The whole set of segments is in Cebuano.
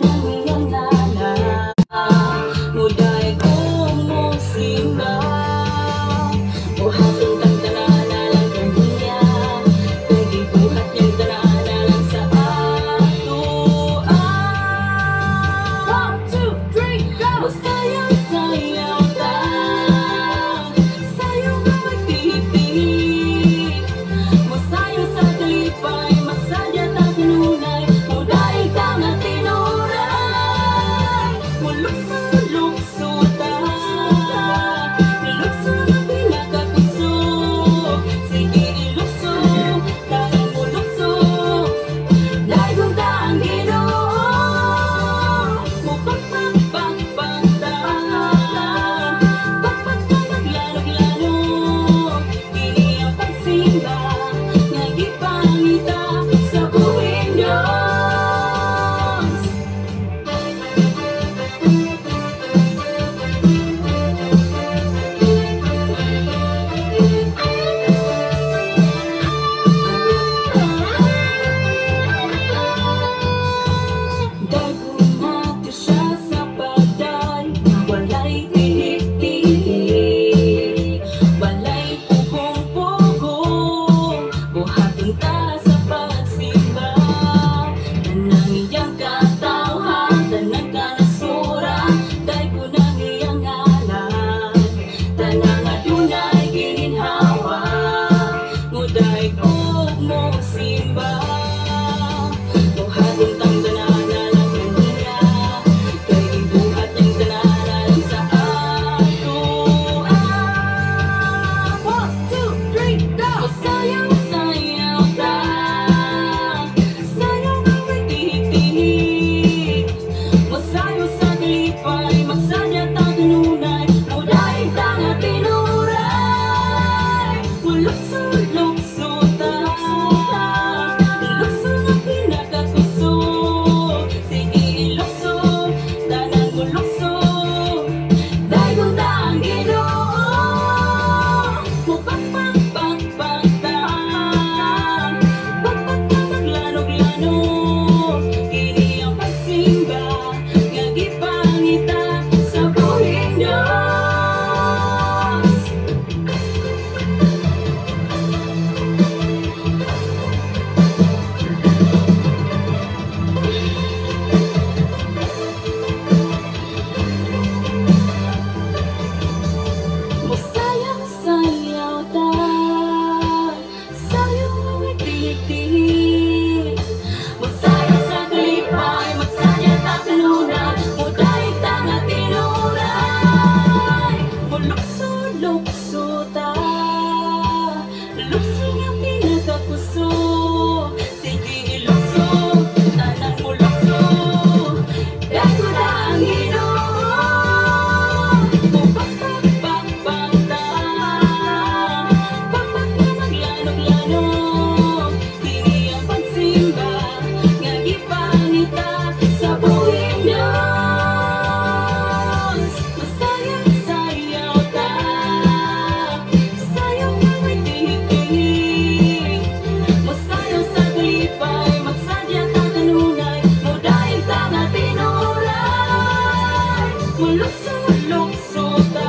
Iyang ngalan, muday ko mo simba. Buhaton kang tanan alang kaniya, kung gibuhat niyang tanan alang sa atoa. One, two, three, go! Musayaw-sayaw ta, sayaw nga may tihip. Musayaw sa kalipay, magsadya ta kanunay, mudaig ta nga tinuray. Mulukso-lukso ta, lukso nga pinakakusog. Sige ilukso, tanan mulukso, daygon ta ang Ginoo. Mupakpak-pakpak ta, pakpak ta maglanog-lanog. Kini ang pagsimba nga gipangita sa buhing Diyos. Dagong nato siya sa paday, walay tihik-tihik, walay pugong-pugong, buhaton ta sa pagsimba. Tanang iyang katawhan, tanang kanasura, daygon ang iyang ngalan. Tanang adunay gininhawa, muday og mo simba. Buhaton tang tanan alang kaniya, kay gibuhat niyang tanan alang sa atoa. One, two, three, go! Musayaw-sayaw ta, sayaw nga may tihik-tihik. Musayaw sa kalipay, magsadya ta kanunay, mudaig ta nga tinuray. Mulukso-lukso ta, lukso nga pinakakusog. Sige ilukso, tanan mulukso, daygon ta ang Ginoo. Mupakpak-pakpak ta, pakpak ta maglanog-lanog. Kini ang pagsimba nga gipangita sa buhing Diyos. Musayaw-sayaw ta, sayaw nga may tihik-tihik. Musayaw sa kalipay, magsadya ta kanunay, mudaig ta nga tinuray. Mulukso-lukso ta, lukso nga pinakakusog. Sige ilukso, tanan mulukso, daygon ta ang Ginoo. Mupakpak-pakpak ta, pakpak na maglanog-lanog. Kini ang pagsimba nga gipangita sa buhing Diyos. Masayaw-sayaw ta, sayaw nga may tihik-tihik. Masayaw sa kalipay, magsadya ta kanunay, mudaig ta nga tinuray. Mulukso-lukso ta,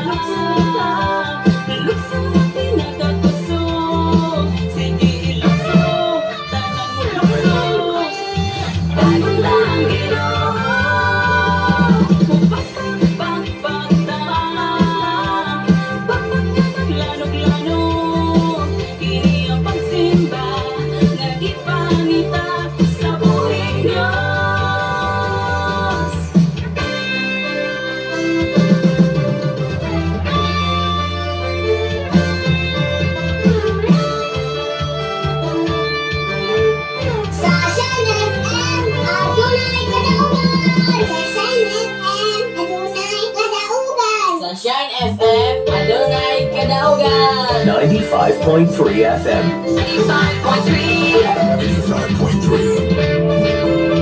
lukso nga pinakakusog. Sige ilukso, tanan mulukso, daygon ta ang Ginoo. Mupakpak-pakpak ta, pakpak nga maglanog-lanog. Kini ang pagsimba nga gipangita sa buhing Diyos. Sa Shine FM, adunay kadaugan. Sa Shine FM, adunay kadaugan. Sa Shine FM, adunay kadaugan. 95.3 FM. 95.3. 95.3.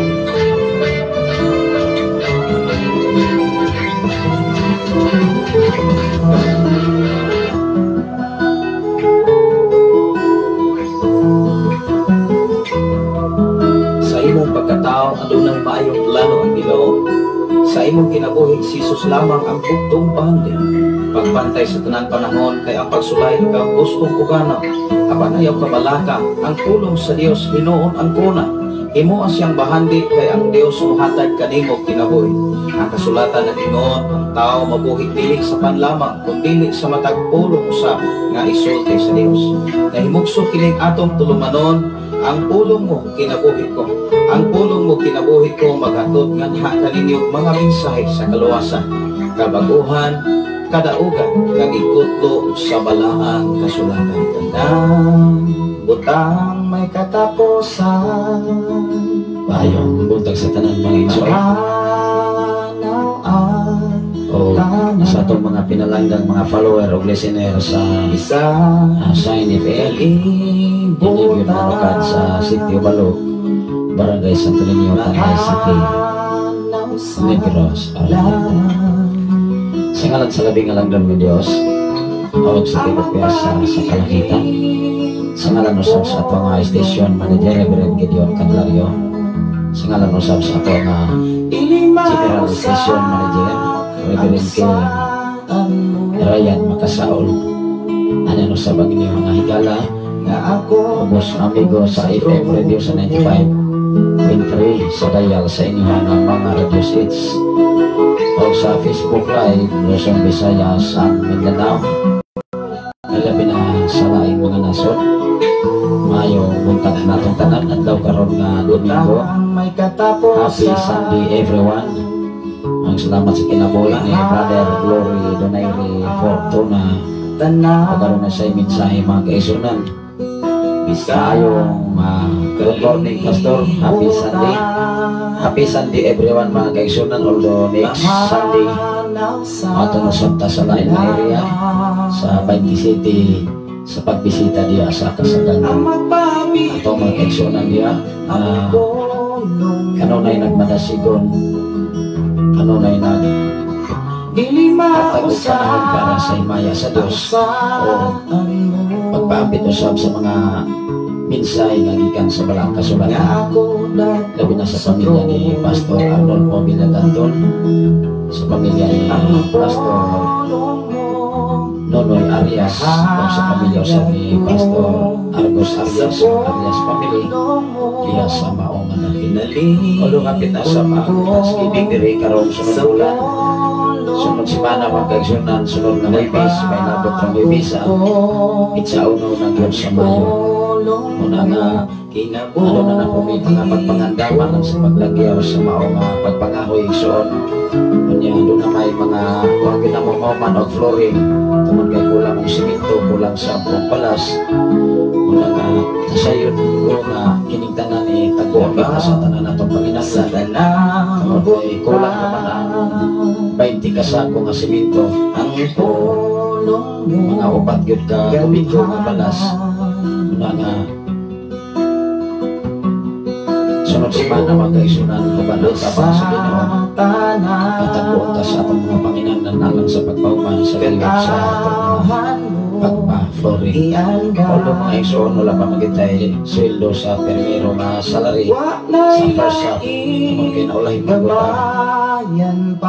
Sa imong pagkatao, adunay maayong plano ang Ginoo. imong kinabuhi, si Jesus lamang ang buktong bahandi. Pagbantay sa tanang panahon kay ang pagsulay ikaw gustong ugana. Apan ayaw kabalaka, ang pulong sa Dios hinuon ang kuna. Himoa siyang bahandi kay ang Dios mohatag kanimo kinabuhi. Ang kasulatan nag-ingon, ang tao mabuhi dili sa pan lamang kun dili sa matag pulong usab nga isulti sa Dios. Nahimugso kining atong tulumanon, "Ang pulong mo kinabuhi ko." "Ang pulong mo kinabuhi ko" maghatod nganha kaninyo mga mensahe sa kaluwasan, kabaguhan, kadaugan nga gikutlo sa balaang kasulatan. Tanang butang may katapusan. Maayong buntag sa tanan, mga igsoon Maghanaw ang o sa atong mga pinalanggang mga follower o listener sa isa Sign FM. Ini gyud manukan sa Sitio Balog, Barangay Santo Niño, Tanay City, Negros Oriental. Sa ngalan sa labing alangdon nga Dios, awag sa tibuok sa kalangitan. Sa ngalan usab sa atong station manager, Reverend Gideon Candelario. Sa ngalan usab sa atong general station manager, Reverend King Ryan Makasaol. Ano usab ang inyong mga higala, ubos amigo sa FM radio sa 95.3 sa dial sa inyong mga radio sets o sa Facebook Live, Luzon, Visayas and Mindanao, ilabi na sa laing mga nasod. Maayong buntag natong tanan, adlaw karon nga Domingo. May Happy Sunday, everyone. Ang salamat sa kinabuhi ni Brother Glory Donaire Fortuna. Pagkaroon na sa mensahe, mga kaigsuonan. Maayong good morning, Pastor. Happy Sunday. Happy Sunday, everyone, mga kaigsuonan. Although next Sunday, ato na ta sa lain na area sa Bainte City sa pagbisita diya sa Kasagangan. Ato mga kaigsuonan diya kanunay nagmadasigon, kanunay nag hatag og panahon para sa himaya sa Dios o pagpaapit usab sa mga mensahe nga gikan sa balaang kasulatan, labi na sa pamilya ni Pastor Arnold Pomila Danton, sa pamilya ni Pastor Nonoy Arias, o sa pamilya usab ni Pastor Argos Arias, Arias family diya sa Maong Manalin. Although kapit na sa mga Thanksgiving diri karong sunod bulan, sunod semana, mga kaigsuonan, sunod na Huwebes, may nabot ng Huwebes sa itsa uno na gyud sa Mayo. Una nga ano na na po may mga pagpangandama lang sa paglagyaw sa mao nga pagpangahoy, igsoon. Unya doon na may mga kuha na mo mauman og flooring tungod kay kulang og simento, kulang sa buong balas. Una nga sayon ko nga kining tanan ni taguan kita sa tanan natong panginahanglan tungod kay kulang naman ang 20 ka sako nga simento o mga 4 gyud ka kubiko nga balas. Una nga sunod semana, mga kaigsuonan, uban ang tabang sa Ginoo, katagpuon ta sa atong mga panginahanglan alang sa pagpahuman sa liwat sa atong mga pagpa-flooring. Although, mga igsoon, wala pa magitay sweldo sa permero nga salary sa first half tungod kay naulahi magutang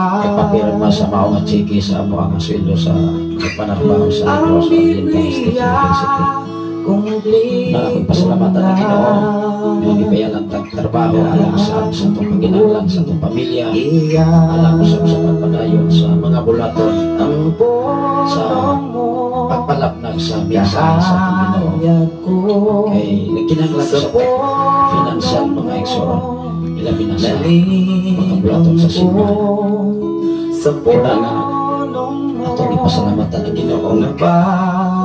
nagpapirma sa mao nga tseke sa amo ang sweldo sa nagpanarbaho sa Negros Oriental State University. Na pasalamatan ang Ginoo nga gipayalan tag trabaho alang sa atong panginahanglan sa atong pamilya, alang usab sa pagpadayon sa mga bulaton sa pagpalapnag sa mensahe sa atong Ginoo kay nagkinahanglan sa financial, mga igsoon, ilabi na sa mga bulaton sa simbahan. Una nga atong ipasalamatan ang Ginoo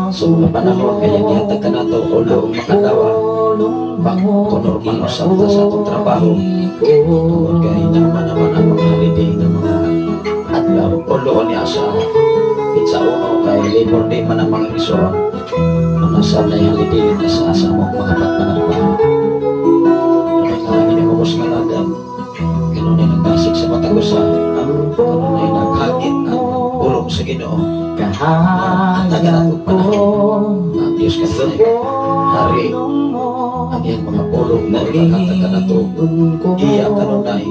sa mga panahon kaya gihatag kanato, although makadawa back to normal usab ta sa atong trabaho tungod kay naman naman ang mga holiday nga mga adlaw. Although niya sa pitsa uno kay Labor Day man ang mga igsoon, nasa na holiday na sa asa mo mga pagpanarbaho. Ano nga ginagubos nga lagad, kanunay nagdasig sa matag usa, kanunay naghagit ang pulong sa Ginoo. Hatagan ato panahon na ang Diyos kanunay hari ang iyang mga pulong na ipaghatag kanato iya kanunay.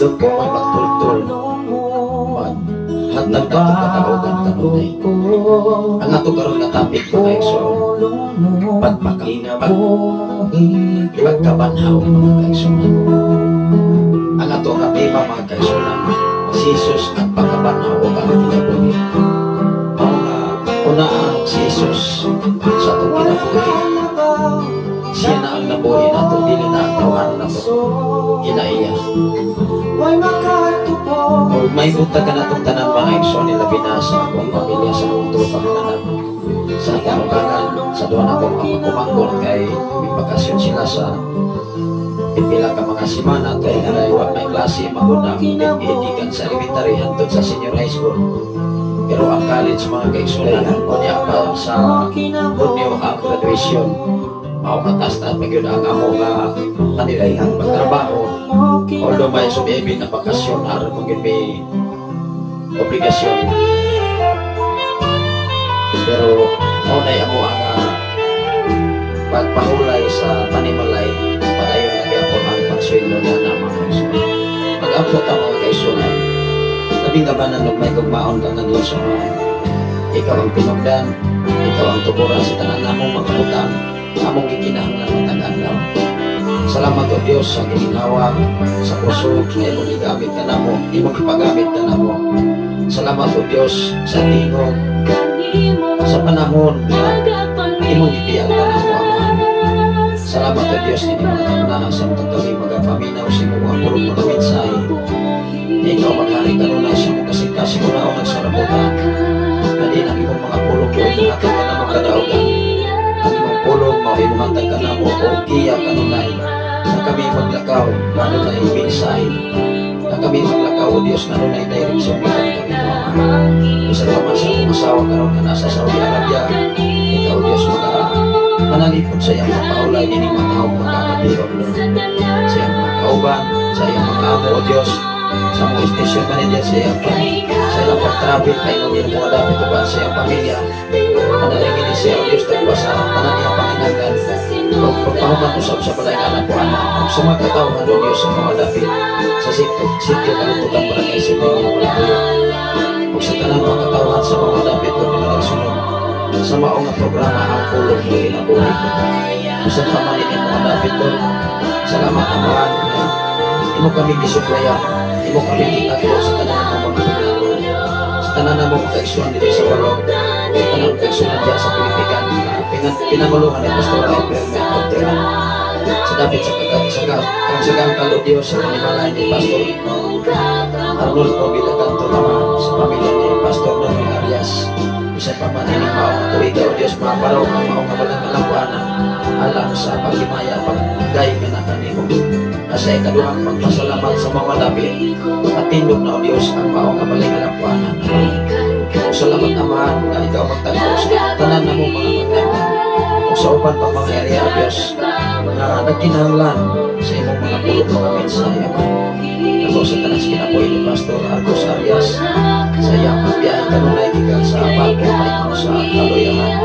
Sa Kung may magtultol, pulong mo, maghatag na itong kadaugan kanunay. ko. Ang ato karon nga topic, mga igsoon, Pulong mo, kinabuhi ko. pagkabanhaw, mga kaigsunan. Ang ato nga tema, mga kaigsunan, si Jesus ang pagkabanhaw o ang kinabuhi. Mao nga una ang si Jesus sa atong kinabuhi. Siya na ang nabuhi nato, dili na ang tawhan nato. Kinaiya. Way makatupos. O may buntag ka natong tanan, mga igsoon, labi na sa akong pamilya, sa akong tuwa ka mga anak, sa akong ugangan, sa duha na akong mga pamangkon kay may bakasyon sila sa pipila ka mga semana kay kay wa may klase maguna gikan sa elementary hantod sa senior high school. Pero ang college, mga kaigsunan, unya pa sa Hunyo ang graduation. Mao nga taas na magyud ang amo nga kanila pagtrabaho. Although may sumibi na bakasyon, aron mo gyud may obligasyon. Pero mao na amo ang pagpahulay sa panimalay, padayon na gyapon ang pagsweldo na na, mga kaigsunan. Mag-ampo ta, mga kaigsunan. Labing kabanan ug may gugmaon ka nga Dios Amahan. Ikaw ang tinugdan, ikaw ang tuburan sa tanan namong mga butang, among gikinahanglan matag adlaw. Salamat, O Dios, sa gininhawa, sa kusog nga imong gigamit kanamo, imong gipagamit kanamo. Salamat, O Dios, sa tingog, sa panahon nga imong gipiyal kanamo, Ama. Salamat, O Dios, ini mga kamna sa kami magapaminaw sa imong mga pulong, mga mensahe. Ikaw maghari kanunay sa imong kasing-kasing una sa rambutan. Kadin ang imong mga pulong kay hatag kanamo kadaugan. Ang imong pulong mao imong hatag kanamo o giya kanunay. Na kami maglakaw nga adunay mensahe. Na kami maglakaw, O Dios, nga adunay direksyon gikan kanimo, Ama. Bisan pa man sa akong asawa karon nga nasa Saudi Arabia, ikaw, Dios, mga manalipod sa iyang papaulay nining matahong magkagabi, O Lord. Sa iyang mga kauban, sa iyang mga amo, O Dios, sa mga station manager, sa ilang pag-travel, Panginoon, iyang mga dapit uban sa iyang pamilya. Manalangin ni siya, O Dios, tagwa sa tanan niyang panginahanglan. O pagpahuman usab sa balay nga anak ko, anak, ug sa mga katawhan, O Dios, sa mga dapit sa sitio Kalutukan, Barangay Sining, Malabuyo. Ug sa tanang mga katawhan sa mga dapit o mga nagsunod sa mao nga programa, Ang Pulong ng Kinabuhi Ko. Bisan pa man ini mga dapit, Lord. Salamat, Amahan, nga imo kami gisuplayan, imo kami gitagbo sa tanan ng mga plano. Sa tanan na mga kaigsuonan dito sa Warog, sa tanan kaigsuonan diya sa Pilipigan, pinanguluhan ni Pastor Ephraim Contreras. Sa dapit sa kagat, sa kang sa kang Diyos, sa panimalay ni Pastor Arnolfo Villacanto naman, sa pamilya ni Pastor Nonoy Arias. Bisan pa man ining mao nga tuiga, O Diyos, maparaw ang mao nga balang kalambuanan alang sa paghimaya, paggay nga na kanimo. Sa ikaduhang pagpasalamat sa mga dapit, patindog na, O Diyos, ang mao nga balay kalambuanan. Salamat, Amahan, nga ikaw magtagpo sa tanan na mo mga paglaban. Ug sa uban pa mga area, O Diyos, nga nagkinahanglan sa imong mga pulong, mga mensahe, Ama. Ako sa tanan sa kinabuhi ni Pastor Arcos Arias sa iyang pagbiyahe kanunay gikan sa Bago paingon sa Kaloyahan.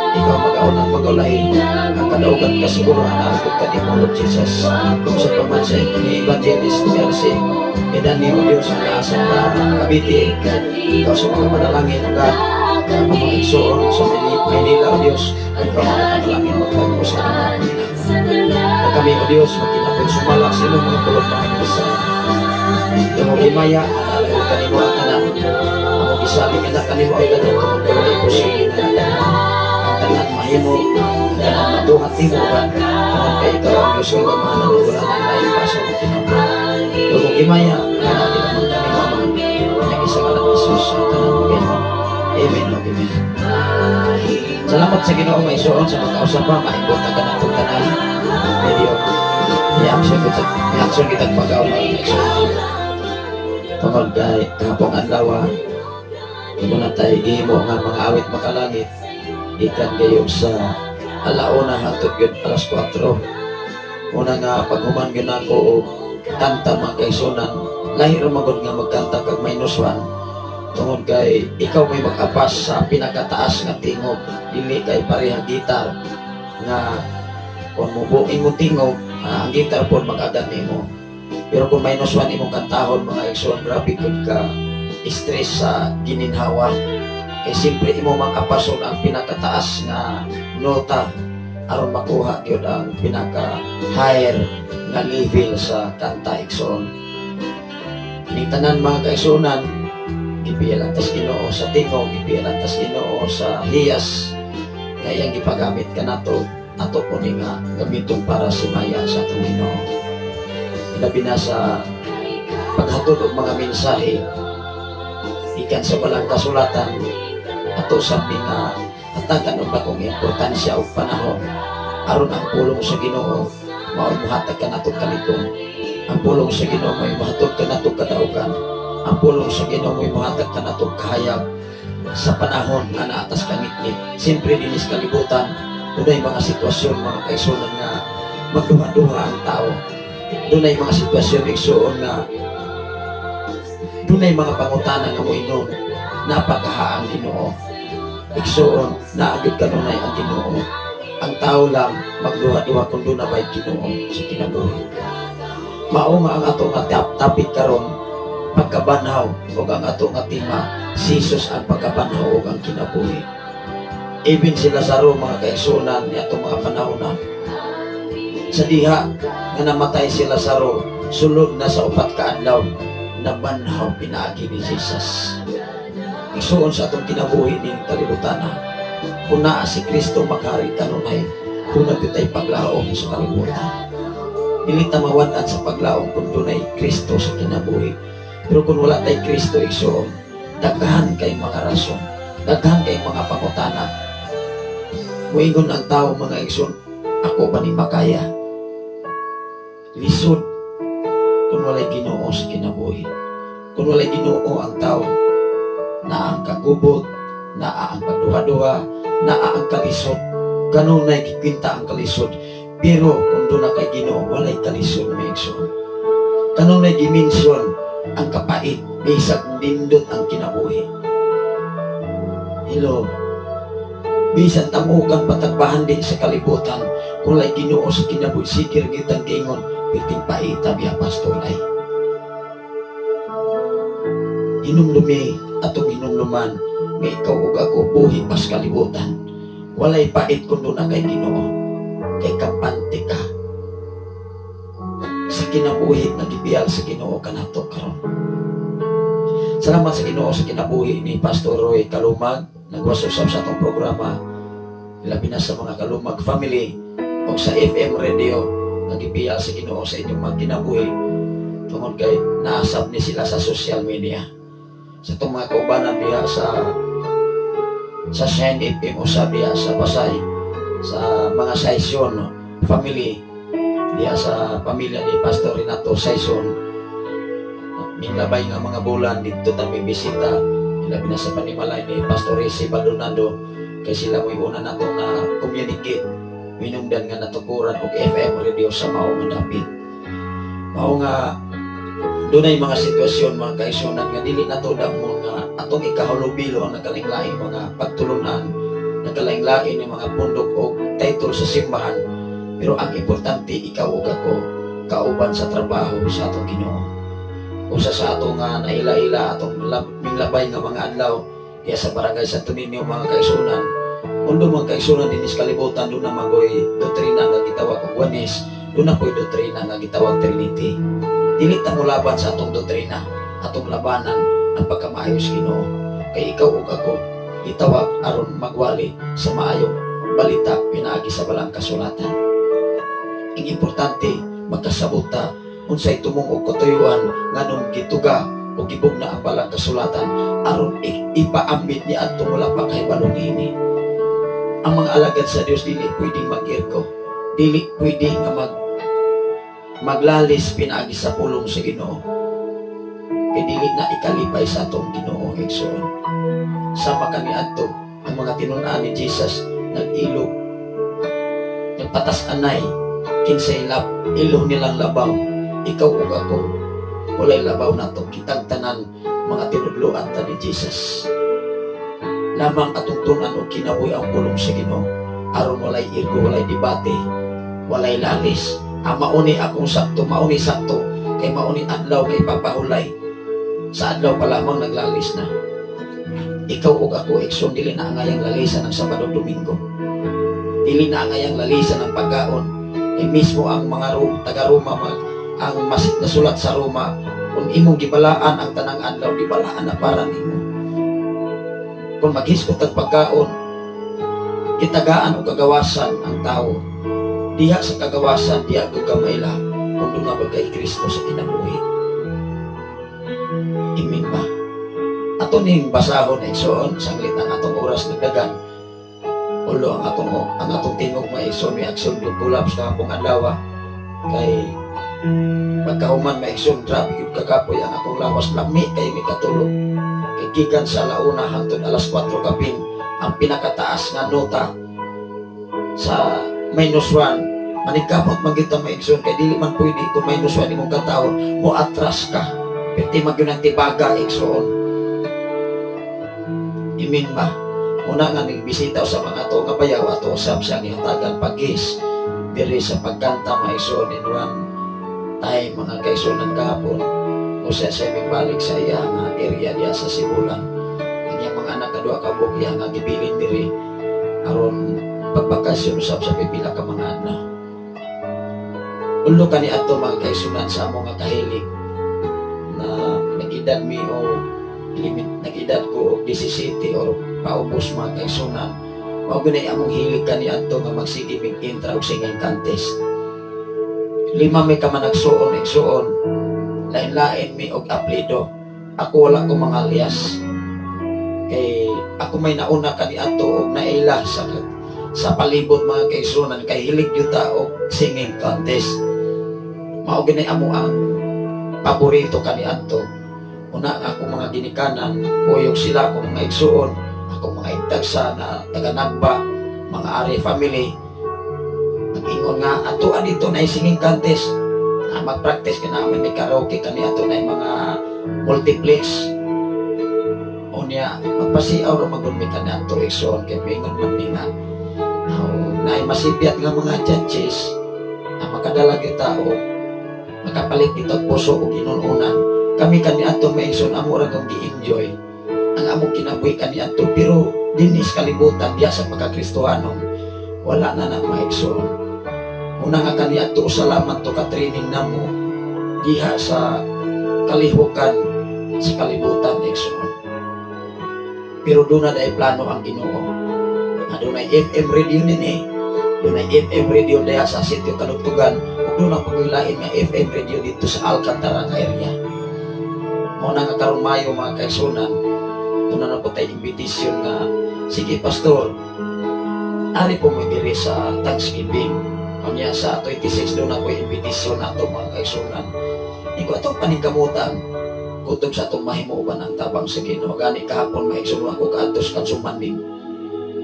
Ikaw magaunang magaulahin ang kadaugan kasiguruhan na kanimo, Lord Jesus. Kung sa paman sa ni Evangelist Mercy, Edani, O Diyos, ang nasa ka Cavite, ikaw sa mga manalangin, O God, sa mga igsoon sa Maynila, O Diyos, ikaw mga panalangin magtagpo sa mga panginahanglan. Na kami, O Diyos, magkinapoy sumala sa imong mga pulong, mga mensahe. Imong himaya, alay kanimo ang tanan. Among gisalig na kanimo ang tanan tungod kay walay posible na tanan. Ang tanan mahimo, ang tanan mabuhat nimo ba? Tungod kay ikaw ang Diyos nga gamahanan ug wala nay lain pa sa among kinabuhi. Imong himaya, kanani lamang kanimo, Ama. Ang isa nga Jesus ang tanan magayon. Amen o amen. Salamat sa Ginoo, mga igsoon, sa pagkausap pa, maibot ka na itong tanan. Medyo i-action kita, i-action kita pag-aw, mga igsoon. Tungod kay kahapong adlaw, imo na tayo gihimo nga mga awit makalangit. Ikan gayong sa alauna hantod gyud alas 4. Una nga paghuman gyud nako og kanta, mga kaigsunan, lahi ra magod nga magkanta kag -1 tungod kay ikaw may mag-apas sa pinakataas nga tingog, dili kay pareha gitar nga kung mubuin mo tingog, ang gitar po mag-agad nimo. Pero kung -1 imong kantahon, mga igsoon, grabe gud ka stress sa gininhawa. Kay siyempre imo mang apason ang pinakataas nga nota aron makuha gyud ang pinaka higher nga level sa kanta, igsoon. Kining tanan, mga kaigsuonan, gipiyalan tas Ginoo sa tingog, gipiyalan tas Ginoo sa hiyas nga iyang gipagamit kanato, ato po ni nga gamiton para sa himaya sa atong Ginoo. Ilabi na sa paghatod og mga mensahe ikan sa balang kasulatan, ato sa nga hatagan og dakong importansya og panahon aron ang pulong sa Ginoo mao'y mohatag kanatong kalig-on. Ang pulong sa Ginoo mao'y mohatod kanatong kadaugan. Ang pulong sa Ginoo mao'y mohatag kanatong kahayag sa panahon nga naa tas kangitngit. Siyempre, dinis kalibutan, dunay mga sitwasyon, mga kaigsuonan, nga magduha-duha ang tao. Dunay mga sitwasyon, igsuon, nga dunay mga pangutana nga moingon, "Naa pa kaha ang Ginoo?" Igsuon, naa gyud kanunay ang Ginoo. Ang tao lang magduha-duha kung duna ba'y Ginoo sa kinabuhi. Mao nga ang ato nga topic karon, pagkabanhaw, ug ang ato nga tema, si Jesus ang pagkabanhaw ug ang kinabuhi. Even si Lazaro, mga kaigsuonan, ni atong mga panahon na sa diha nga namatay si Lazaro, sulod na sa 4 ka adlaw, nabanhaw pinaagi ni Jesus. Igsuon, sa atong kinabuhi ning kalibutan, kung naa si Kristo maghari kanunay, duna gyud tay paglaom sa kalibutan. Dili ta mawad-an sa paglaom kung dunay Kristo sa kinabuhi. Pero kung wala tay Kristo, igsuon, daghan kay mga rason, daghan kay mga pangutana. Muingon ang tao, mga igsoon, "Ako ba ni makaya?" Lisod kung walay Ginoo sa kinabuhi. Kung walay Ginoo ang tao, naa ang kagubot, naa ang pagduha-duha, naa ang kalisod. Kanunay gikwinta ang kalisod. Pero kung duna kay Ginoo, walay kalisod, mga igsoon. Kanunay gi-mention ang kapait, bisag nindot ang kinabuhi. Hello. Bisan tamukan patagbahan din sa kalibutan, kung walay Ginoo sa kinabuhi, sige kitang giingon, "Piting paita biya, pastor ay." Hinumdumi, atong hinumduman, nga ikaw ug ako buhi pas kalibutan. Walay pait kung duna kay Ginoo, kay kampante ka sa kinabuhi nga gibiyal sa Ginoo kanato karon. Salamat sa Ginoo sa kinabuhi ni Pastor Roy Kalumag, nagwas usab sa atong programa, labi na sa mga Kalumag family o sa FM radio nga gibiyal sa Ginoo sa inyong mga kinabuhi tungod kay naasab ni sila sa social media. Sa itong mga kaubanan diha sa Shine FM, usab diha sa Pasay, sa mga Saison family diha sa pamilya ni Pastor Renato Saison, minlabay nga mga bulan dito ta bisita, ilabi na sa panimalay ni Pastor Rizzi Baldonado, kay sila mo'y una nato na communicate minungdan nga natukuran og FM radio sa mao nga dapit. Mao nga dunay mga sitwasyon, mga kaigsuonan, nga dili nato damon nga atong ikahulubilo ang nagkalain-laing mga pagtulunan, nagkalain-lain ng mga pundok o title sa simbahan, pero ang importante, ikaw ug ako kauban sa trabaho sa atong Ginoo. Usa sa ato nga naila-ila atong minglabay nga mga adlaw diya sa barangay Santo Niño, mga kaigsuonan. Although, mga kaigsuonan, dinis kalibutan duna magoy doktrina nga gitawag og Oneness, duna po'y doktrina nga gitawag Trinity. Dili ta mo laban sa atong doktrina, atong labanan ang pagkamaayo sa Ginoo. Kay ikaw ug ako gitawag aron magwali sa maayong balita pinaagi sa balang kasulatan. Ang importante, magkasabot ta unsay tumong og katuyuan, nganong gituga o gibugna ang balang kasulatan aron ipaambit ni adtong wala pa kahibalo niini. Ang mga alagad sa Dios dili pwedeng mag-irko, dili pwede nga maglalis pinaagi sa pulong sa Ginoo. Kay dili na ikalipay sa atong Ginoo, igsoon. Sama kaniadto ang mga tinun-an ni Jesus nag-ilog, nagpatas-anay kinsay lap ilo nilang labaw. Ikaw ug ako, walay labaw nato, kitang tanan mga tinudloan ta ni Jesus. Lamang atong tun-an og kinabuhi ang pulong sa Ginoo aron walay irgo, walay debate, walay lalis. Ah, mauni akong sakto, mauni sakto. Kay mao ni adlaw nga ipapahulay. Sa adlaw pa lamang naglalis na. Ikaw ug ako, igsoon, dili na angayang lalisan ang Sabado, Domingo. Dili na angayang lalisan ang pagkaon. Eh, mismo ang mga taga Roma ang mas nasulat sa Roma, kung imong gibalaan ang tanang adlaw, gibalaan na para nimo. Kung maghiskot ang pagkaon, gitagaan o kagawasan ang tao. Diha sa kagawasan, diha ko kamaila kung doon na kay Kristo sa kinabuhi. Imin ba? Ato ning basahon, igsoon, sanglit ang atong oras nagdagan. Ulo ang atong tingog, mga igsoon, may aksyon yung collapse kahapong adlaw kay pagkahuman, mga igsoon, grabe gyud kakapoy ang akong lawas, lami kay may katulog. Kay gikan sa alauna hangtod alas 4 kapin, ang pinakataas nga nota sa -1. Manigkamot man kita, mga igsoon, kay dili man pwede kung -1 imong katawon mo, atras ka, perti man gyud ang tibaga, igsoon. Imin ba? Una nga nagbisita sa mga ato nga bayaw, ato usab siyang gihatagan pagis diri sa pagkanta, mga igsoon, in one time, mga kaigsunan, kahapon. Usa siya balik sa iya nga area diya sa Sibulan. Ang iyang mga anak kadua ka buok iya nga gibilin diri aron pagbakasyon usab sa pipila ka mga adlaw. Ulo kani ato, mga kaigsunan, sa amo nga kahilig na nag-edad mi o limit, nag-edad ko og 17 or paubos, mga kaigsunan. Mao gani among hilig kani adto nga magsige mig intra og singing contest. Lima may ka managsuon, igsuon. Lain-lain mi og apelyido. Ako, wala ko mga alias. Kay ako may nauna kani adto og naila sa palibot, mga kaigsunan, kay hilig gyud ta og singing contest. Mao gani amo ang paborito kani adto. Una nga akong mga ginikanan, kuyog sila akong mga igsuon, akong mga igtagsa na taga Nagba, mga Ari family. Nag-ingon nga ato dito na singing contest. Na mag-practice ka namin, may karaoke kani ato na mga multiplex. Unya, magpasiaw ra magud mi kani ato, igsuon, kay moingon man mi nga naay masipyat nga mga judges na makadala kita o makapalit dito og puso og inununan. Kami kani ato, mga igsoon, amo ra kang gi-enjoy ang among kinabuhi kani ato, pero dinis kalibutan diya sa pagkakristohanon, wala na na, mga igsoon. Una nga kani ato, salamat to ka training namo diha sa kalihukan sa kalibutan, igsoon. Pero doon na dahil plano ang Ginoo. Na doon ay FM radio din eh. Doon ay FM radio diha sa sitio Kalugtugan. Ug doon ang paglain nga FM radio dito sa Alcantara nga area. Mao na nga karon Mayo, mga kaigsunan, doon na po tayo invitation nga, "Sige pastor, ari po mo diri sa Thanksgiving." Kanya sa 26 doon na po invitation nato, mga kaigsunan. Iko atong paningkamutan kutob sa atong mahimo uban ang tabang sa Ginoo. Gani kahapon, mga igsoon, ako kaadto sa Kansumaning.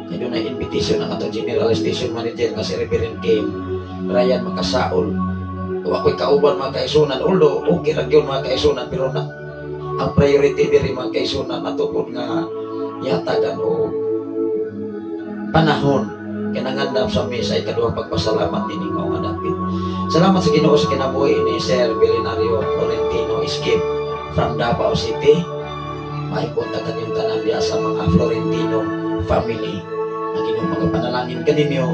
Kay doon ay invitation ang atong General Station Manager nga si Reverend Kim Ryan Makasaol. Wa ko'y kauban, mga kaigsunan. Although okay ra gyud, mga kaigsunan, pero na ang priority diri, mga kaigsunan, natupod nga yatagan o panahon kay nangandam sa misa ikaduhang pagpasalamat nining mao nga dapit. Salamat sa Ginoo sa kinabuhi ni Sir Belinario Florentino Escape from Davao City. Maipunta kanyang tanan diya sa mga Florentino family. Ang Ginoo magapanalangin kaninyo,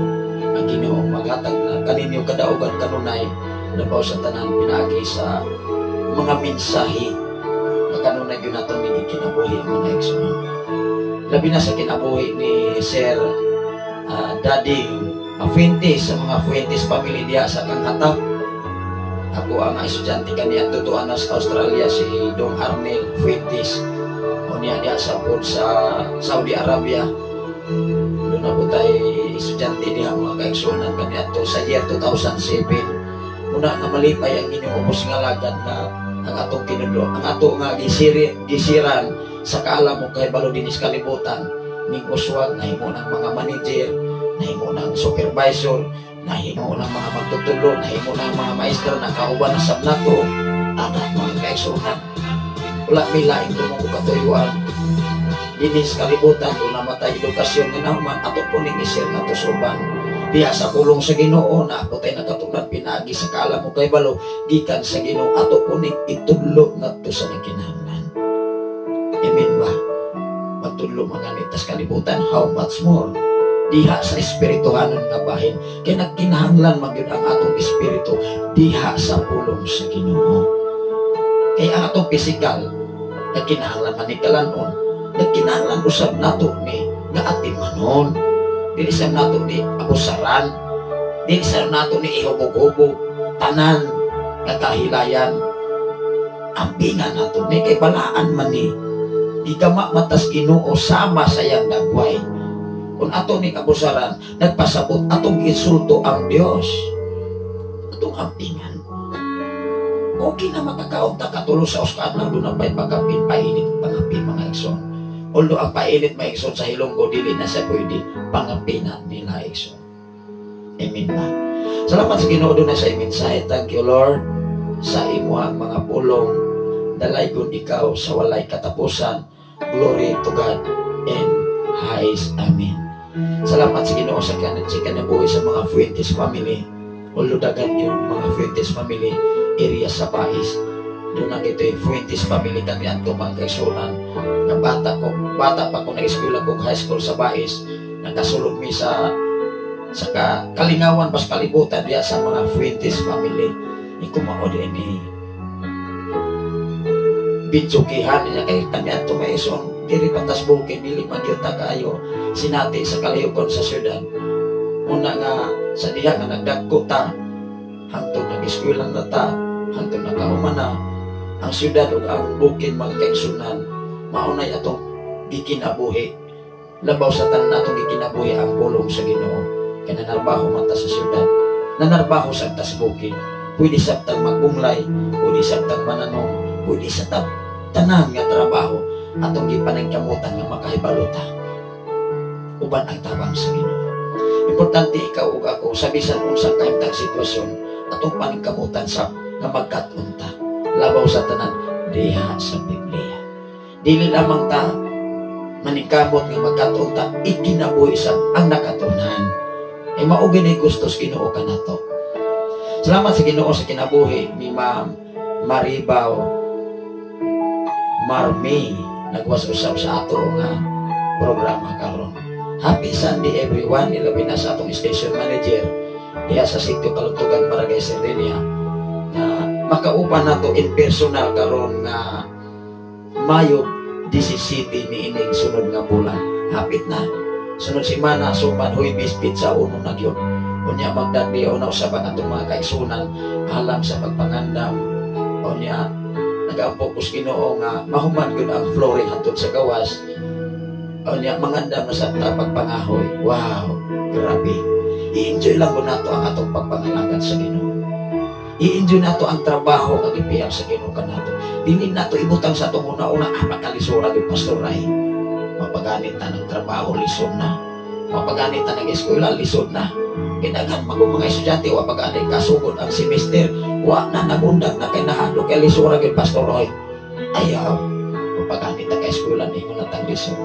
ang Ginoo maghatag na kaninyo kadaugan kanunay labaw sa tanan pinaagi sa mga mensahe na kanunay gyud nato ning kinabuhi, mga igsoon. Labi na sa kinabuhi ni Sir Daddy Fuentes, sa mga Fuentes family diya sa Kanghatap. Ako ang estudyante kaniya tutuan na sa Australia, si Dong Arnel Fuentes. O niya diya sa pod sa Saudi Arabia. Doon na po tayo estudyante diha, mga kaigsunan, kaniya to sa year 2007. Una nga malipay ang inyong ubos nga lagad na ang atong tinudlo, ang ato nga gisiran sa kaalam mo kay balo dinis kalibutan ning uswag nahimo ng mga manager, nahimo ng supervisor, nahimo ng mga magtutulo, nahimo ng mga maestra na kauban na sab nato anak, mga kaigsunan. Wala may laing tumong katuyuan dinis kalibutan. Doon na matay edukasyon nga naman ato po ning i-share nato sa uban. Diha sa pulong sa Ginoo na ako tay nakatunan pinaagi sa kaalam o kahibalo gikan sa Ginoo ato po ning itudlo ngadto sa nagkinahanglan. Amen ba? Magtudlo mga nitas kalibutan, how much more diha sa espirituhanon nga bahin kay nagkinahanglan man gyud ang atong espiritu diha sa pulong sa Ginoo. Kay ang atong pisikal nagkinahanglan man ni kalanon, nagkinahanglan usab nato ni nga atimanon. Dili sa nato ni abusaran, dili sa nato ni ihubog-hubog tanan nga kahilayan. Ampingan nato ni kay balaan man ni gigama matas Ginoo sama sa iyang dagway. Kung ato ni abusaran, nagpasabot atong insulto ang Dios. Atong ampingan. Okay na makakaon ta katulo sa usa ka adlaw, doon ang pa'y pagkapin, painit, pangapin mga igsoon. Although ang painit mga igsoon sa Hilonggo, dili na siya pwede, pangapin na nila igsoon. Amen ba? Salamat sa Ginoo doon na sa mensahe. Thank you, Lord, sa imuhang mga pulong. Dalaygon ikaw sa walay katapusan. Glory to God in highest. Amen. Salamat sa Ginoo sa kanabuhi sa mga Fuentes family. Although dagan yung mga Fuentes family area sa Bais. Doon ang ito yung Fuentes family kami ato mga kaigsunan. Nga bata pa ko nag-eskwela ko high school sa Bais. Nakasulod mi sa kalingawan pas kalibutan diya sa mga Fuentes family. Ikumao din ni bidyokihan niya kay kami ato maison diri patas bukid dili man gyud ta kaayo sinati sa kalihokon sa syudad. Una nga sa diha nga nagdagko ta hangtod nag-eskwela na ta, hangtod nakahuman na ang syudad ug ang bukid mga kaigsunan, maunay atong gikinabuhi. Labaw sa tanan atong gikinabuhi ang pulong sa Ginoo. Kay nanarbaho man ta sa syudad, nanarbaho sa tas bukid. Pwede sabtang magbunglay, pwede sabtang mananom, pwede sa tanan nga trabaho atong gipaningkamutan nga makahibalo ta uban ang tabang sa Ginoo. Importante ikaw ug ako sa bisan unsang kahimtang sitwasyon atong paningkamutan sa nga magkat-on ta. Labaw sa tanan diha sa Biblia. Dili lamang ta maningkamot nga magkat-on ta, ikinabuhi sa ang nakatunan. Ay mao gini gusto sa Ginoo kanato. Salamat sa Ginoo sa kinabuhi ni Ma'am Maribaw Marmi nagwas usab sa ato nga programa karon. Happy Sunday everyone, ilabi na sa atong station manager diha sa Sitio Kalugtugan, Barangay Sardenia, na makauban nato in personal karon nga Mayo 17 niining sunod nga bulan. Hapit na. Sunod semana suman Huwebes pitsa uno na gyud. Unya magdagdi na usab ang atong mga kaigsunan alang sa pagpangandam. Unya nagaampo ko sa Ginoo nga mahuman gyud ang flooring hantod sa gawas. Unya mangandam na sa pagpangahoy. Wow, grabe. I-enjoy lang ko nato ang atong pagpangalagad sa Ginoo. I-enjoy nato ang trabaho nga gipiyang sa Ginoo kanato. Dili nato ibutang sa atong una-una pagkalisura gyud Pastor Ray. Mapaganit ta ng trabaho, lisod na. Mapaganit ta ng eskwela, lisod na. Kinaghan man mga estudyante wa paganit kasugod ang semester, wa na nagundag na kay nahadlok kay lisura gyud Pastor Roy. Ayaw, mapaganit ta ka eskwela ningon na tang lisod.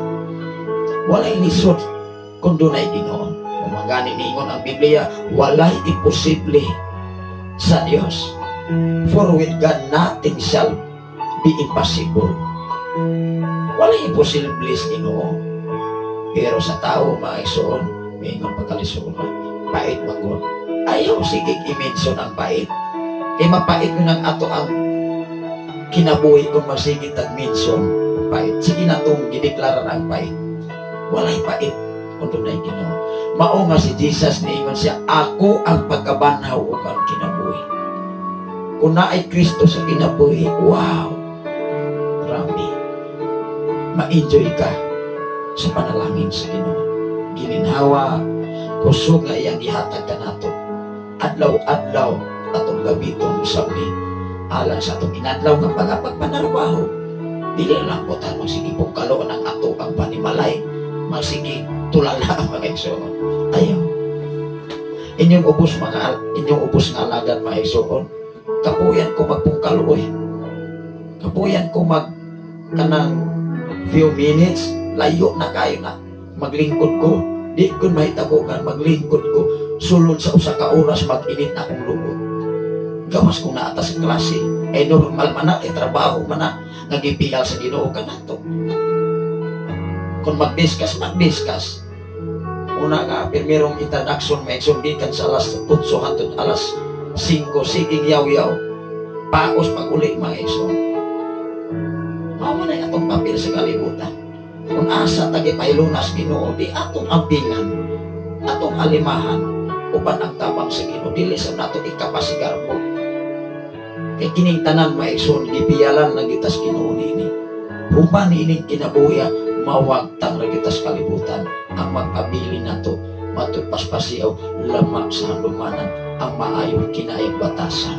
Walay lisod kung dunay Ginoo. Umangani ningon ang Biblia, walay imposible sa Dios. For with God nothing shall be impossible. Walay imposible sa Ginoo. Pero sa tao mga igsoon, mingon pagkalisura, pait magod. Ayaw sige i-mention ang pait. Kay mapait yun ang ato ang kinabuhi kung masigit at mention ang pait. Sige na itong gideklara ang pait. Walay pait kung dunay Ginoo. Mao nga si Jesus niingon siya, ako ang pagkabanhaw ug ang kinabuhi. Kung naay Kristo sa kinabuhi, wow, grabe. Ma-enjoy ka sa panalangin sa Ginoo. Gininhawa, kusog nga iyang gihatag kanato. Adlaw-adlaw atong gamiton usab ni alang sa atong inadlaw nga pagpanarbaho. Dili lang po tayo magsige pungkaloon ang ato ang panimalay, magsige tulala ang mga igsoon. Ayaw. Inyong ubos mga inyong ubos nga alagad mga igsoon. Kapuyan ko magpungkaloy. Kapuyan ko mag kanang few minutes, layo na kayo na maglingkod ko. Di ko mahitabo nga maglingkod ko. Sulod sa usa ka oras mag-init na akong lubot. Gawas kung naata sa klase, eh normal man na, eh trabaho man na, nga gipiyal sa Ginoo kanato. Kung mag-discuss, mag-discuss. Una nga, pirmirong introduction, may gikan sa alas 8 hantod alas 5, sige yaw-yaw. Paos pag-uli mga igsoon. Mao man ay atong papel sa kalibutan. Kung asa ta gipahilunas Ginoo, di atong ampingan, atong alimahan, uban ang tabang sa Ginoo, dili sa nato ikapasigarbo. Kay kining tanan mga igsoon, gipiyalan lang gitas Ginoo niini. Human ining kinabuhi, mawagtang ra gitas kalibutan ang magpabili nato matud paspasiyaw lama sa handumanan ang maayong kinaayang batasan.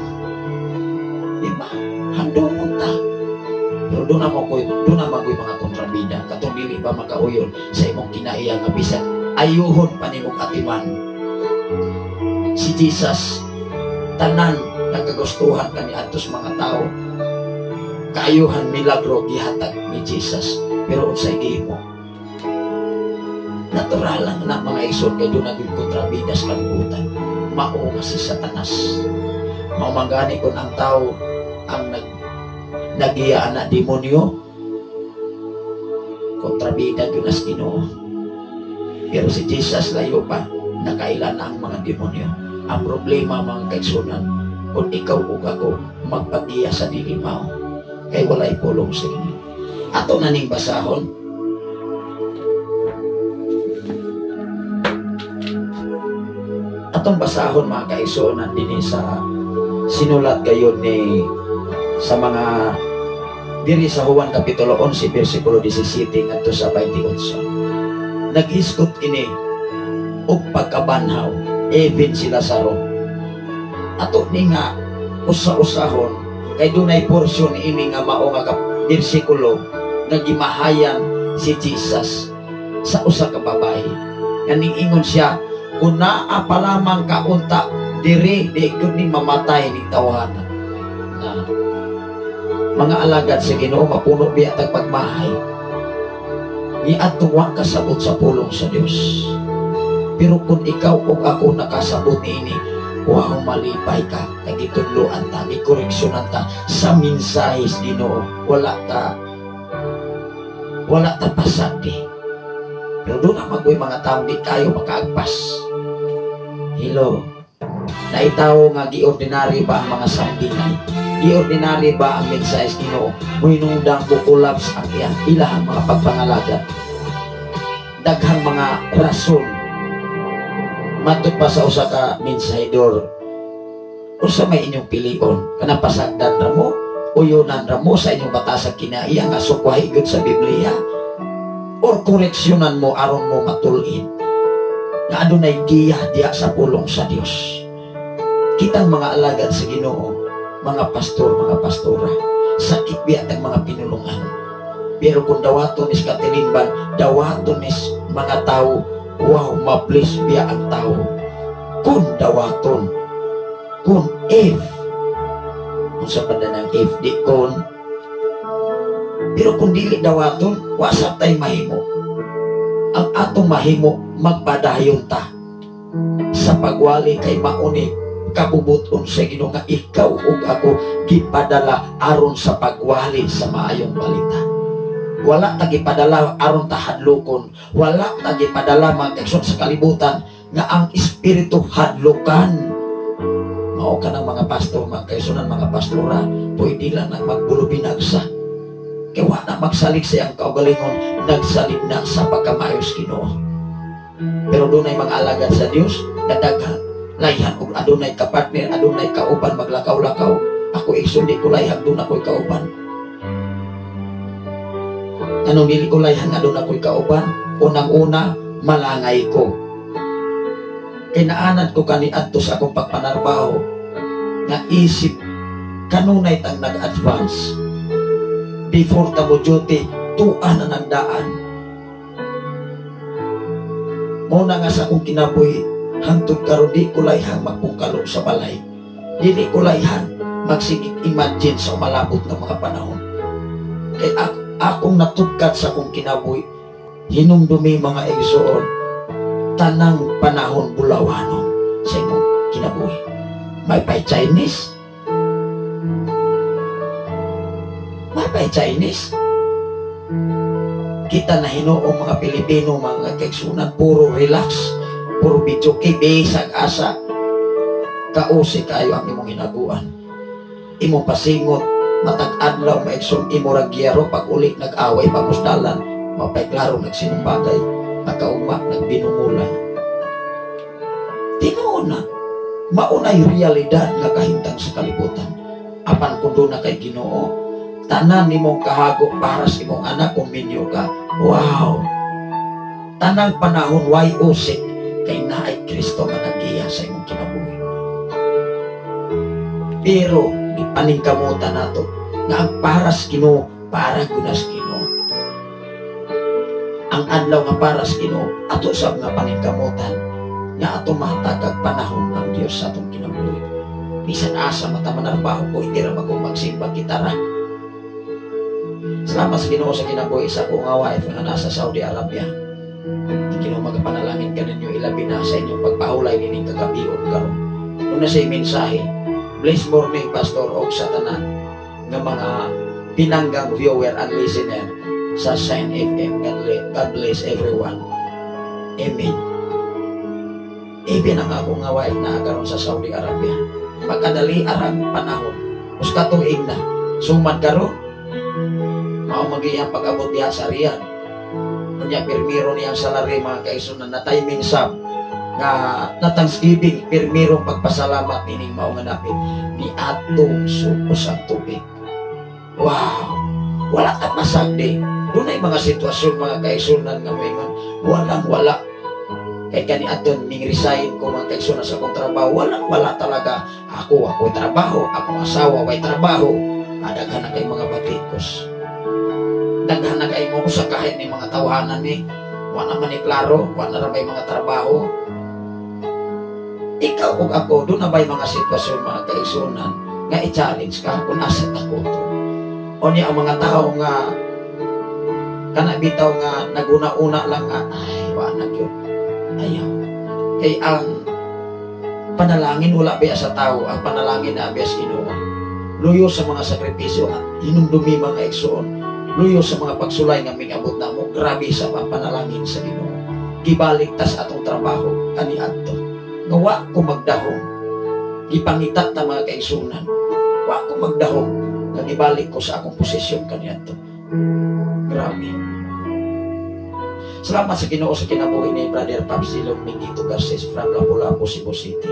Diba? Handumon ta. Pero doon na mo ko, doon na magoy mga kontrabida katong dili ba makauyon sa imong kinaiya nga bisan ayuhon pa nimong atiman. Si Jesus tanan nagkagustuhan kaniadto sa mga tao. Kaayuhan milagro gihatag ni Jesus, pero unsay gihimo? Natural lang na mga igsoon kay doon naging kontrabida sa kalibutan. Mao nga si Satanas. Mao man gani kon ang tao ang nagiya na demonyo, kontrabida gyud nas Ginoo. Pero si Jesus layo pa, nakaila na ang mga demonyo. Ang problema mga kaigsunan, kung ikaw ug ako magpagiya sa dili mao, kay walay pulong sa Ginoo. Ato na ning basahon. Atong basahon mga kaigsunan dinhi sa sinulat gayon ni sa mga diri sa Juan Kapitulo 11 bersikulo 17 ngadto sa 28. Naghisgot ini og pagkabanhaw even si Lazaro. Ato ni nga usa-usahon kay dunay porsyon ini nga mao nga bersikulo nga gimahayan si Jesus sa usa ka babae. Nga niingon siya, kung naa pa lamang kaunta diri di gyud ni mamatay ning tawhana. Na mga alagad sa Ginoo mapuno biya tag pagmahay. Niadtong wa kasabot sa pulong sa Dios. Pero kung ikaw ug ako nakasabot niini, wow, malipay ka kay gitudloan ta, gikoreksyonan ta sa mensahe sa Ginoo. Wala ta pasagdi. Pero doon ang magoy mga tao di kayo makaagpas. Hello. Naitawo nga gi-ordinary ba ang mga sambingay? Gi-ordinary ba ang mensahe sa Ginoo? Muhinungdang bukulaps ang ilahang mga pagpangalagad. Daghang mga rason. Matud pa sa usa ka mensahedor, unsa may inyong pilion? Kanang pasagdan ra mo, uyunan ra mo sa inyong batasag kinaiya nga sukwahi gyud sa Biblia, or koreksyonan mo aron mo matulin nga adunay giya diha sa pulong sa Dios. Kitang mga alagad sa Ginoo, mga pastor, mga pastora, sakit biya tang mga pinulungan. Pero kung dawaton is katilimban, dawaton is mga tao, wow, ma-bless biya ang tao. Kung dawaton, kung if, kung sa banda ng if, di kon. Pero kung dili dawaton, wasap tay mahimo. Ang atong mahimo, magpadayon ta sa pagwali kay mauni kabubuton sa Ginoo nga ikaw ug ako gipadala aron sa pagwali sa maayong balita. Wala ta gipadala aron ta hadlokon, wala ta gipadala mga kaigsoon sa kalibutan nga ang espiritu hadlokan. Mao ka ng mga pastor, mga kaigsunan, mga pastora, pwede lang nang magbulubinagsa. Kay wa na magsalig sa iyang kaugalingon, nagsalig na sa pagkamayos Ginoo. Pero dunay mga alagad sa Dios nga daghan layhan og adunay kapartner, adunay kauban maglakaw-lakaw. Ako igsoon di ko layhan, doon ako'y kauban. Anong dili ko layhan nga doon ako'y kauban? Unang-una, malangay ko. Kay naanad ko kaniadto sa akong pagpanarbaho nga isip kanunay tang nag-advance. Before ta mo duty, tuan na nagdaan. Muna nga sa akong kinabuhi, hangtod karon di ko layhan magpungkalo sa balay. Dili ko layhan magsigig imagine sa umalabot nga mga panahon. Kay akong natugkat sa akong kinabuhi, hinumdumi mga igsoon, tanang panahon bulawanon. sa imong kinabuhi. May pay Chinese. May pay Chinese. Kita na hinuong mga Pilipino, mga kaigsunan, puro relax, puro video kay bisag asa. Kausi kayo ang imong hinaguan. Imong pasingot, matag adlaw maigsoon imo ra giyaro, pag uli nag-away pamusdalan, mapay klaro nagsinumbagay, pagkaugma nagbinumula. Tinuod na, maunay realidad nga kahimtang sa kalibutan. Apan kung doon na kay Ginoo, tanan nimong kahago para sa imong anak kung minyo ka. Wow! Tanang panahon way usik kay naay Kristo nga naggiya sa imong kinabuhi. Pero ipaningkamutan nato nga ang paras Ginoo para gunas Ginoo. Ang adlaw nga paras Ginoo ato sab nga paningkamutan nga ato mahatag panahon ang Dios sa atong kinabuhi. Bisan asa mata manarbaho ko, hindi ra magong magsimba gitara. Salamat sa Ginoo sa kinabuhi sa akong wife nga nasa Saudi Arabia. Ginoo magapanalangin kaninyo ilabi na sa inyong pagpahulay nining kagabion karon. Una sa mensahe, bless morning Pastor og sa tanan nga mga pinanggang viewer and listener sa Shine FM. God bless everyone. Amen. Even ang akong nga wife na karon sa Saudi Arabia. Pagkadali arang panahon, usa tuig na sumad karon. Mao magiyang pag-abot diha sa Riyadh. Unya pirmiro niyang salary mga kaigsoon na timing sab nga na Thanksgiving pirmirong pagpasalamat nining mao nga dapit ni atong usang tubig. Wow! Wala ka masagdi. Dunay mga sitwasyon mga kaigsunan nga moingon walang wala. Kay kani aton ning resign ko mga kaigsunan sa akong trabaho, walang wala talaga. Ako ako'y trabaho, akong asawa way trabaho. Daghan na kay mga batikos. Daghan na kay mo sa kahit ni mga tawanan ni wa na man ni klaro, wa na ra may mga trabaho. Ikaw ug ako, doon na ba'y mga sitwasyon mga kaigsunan nga i-challenge ka kung asa ta ko to. O niya ang mga tao nga kana bitaw nga naguna-una lang nga ay wa na gyud. Ayaw. Kay ang panalangin wala biya sa tao, ang panalangin na biya sa Ginoo. Luyo sa mga sakripisyo at hinumdumi mga igsoon. Luyo sa mga pagsulay nga mingabot namo, grabe sa panalangin sa Ginoo. Gibalik tas atong trabaho kaniadto. Nga wa ko magdahom. Gipangita ta mga kaigsunan. Wa ko magdahom nga gibalik ko sa akong posisyon kaniadto. Grabe. Salamat sa Ginoo sa kinabuhi ni Brother Papsilong Mingito Garces from Lapu-Lapu, Cebu City.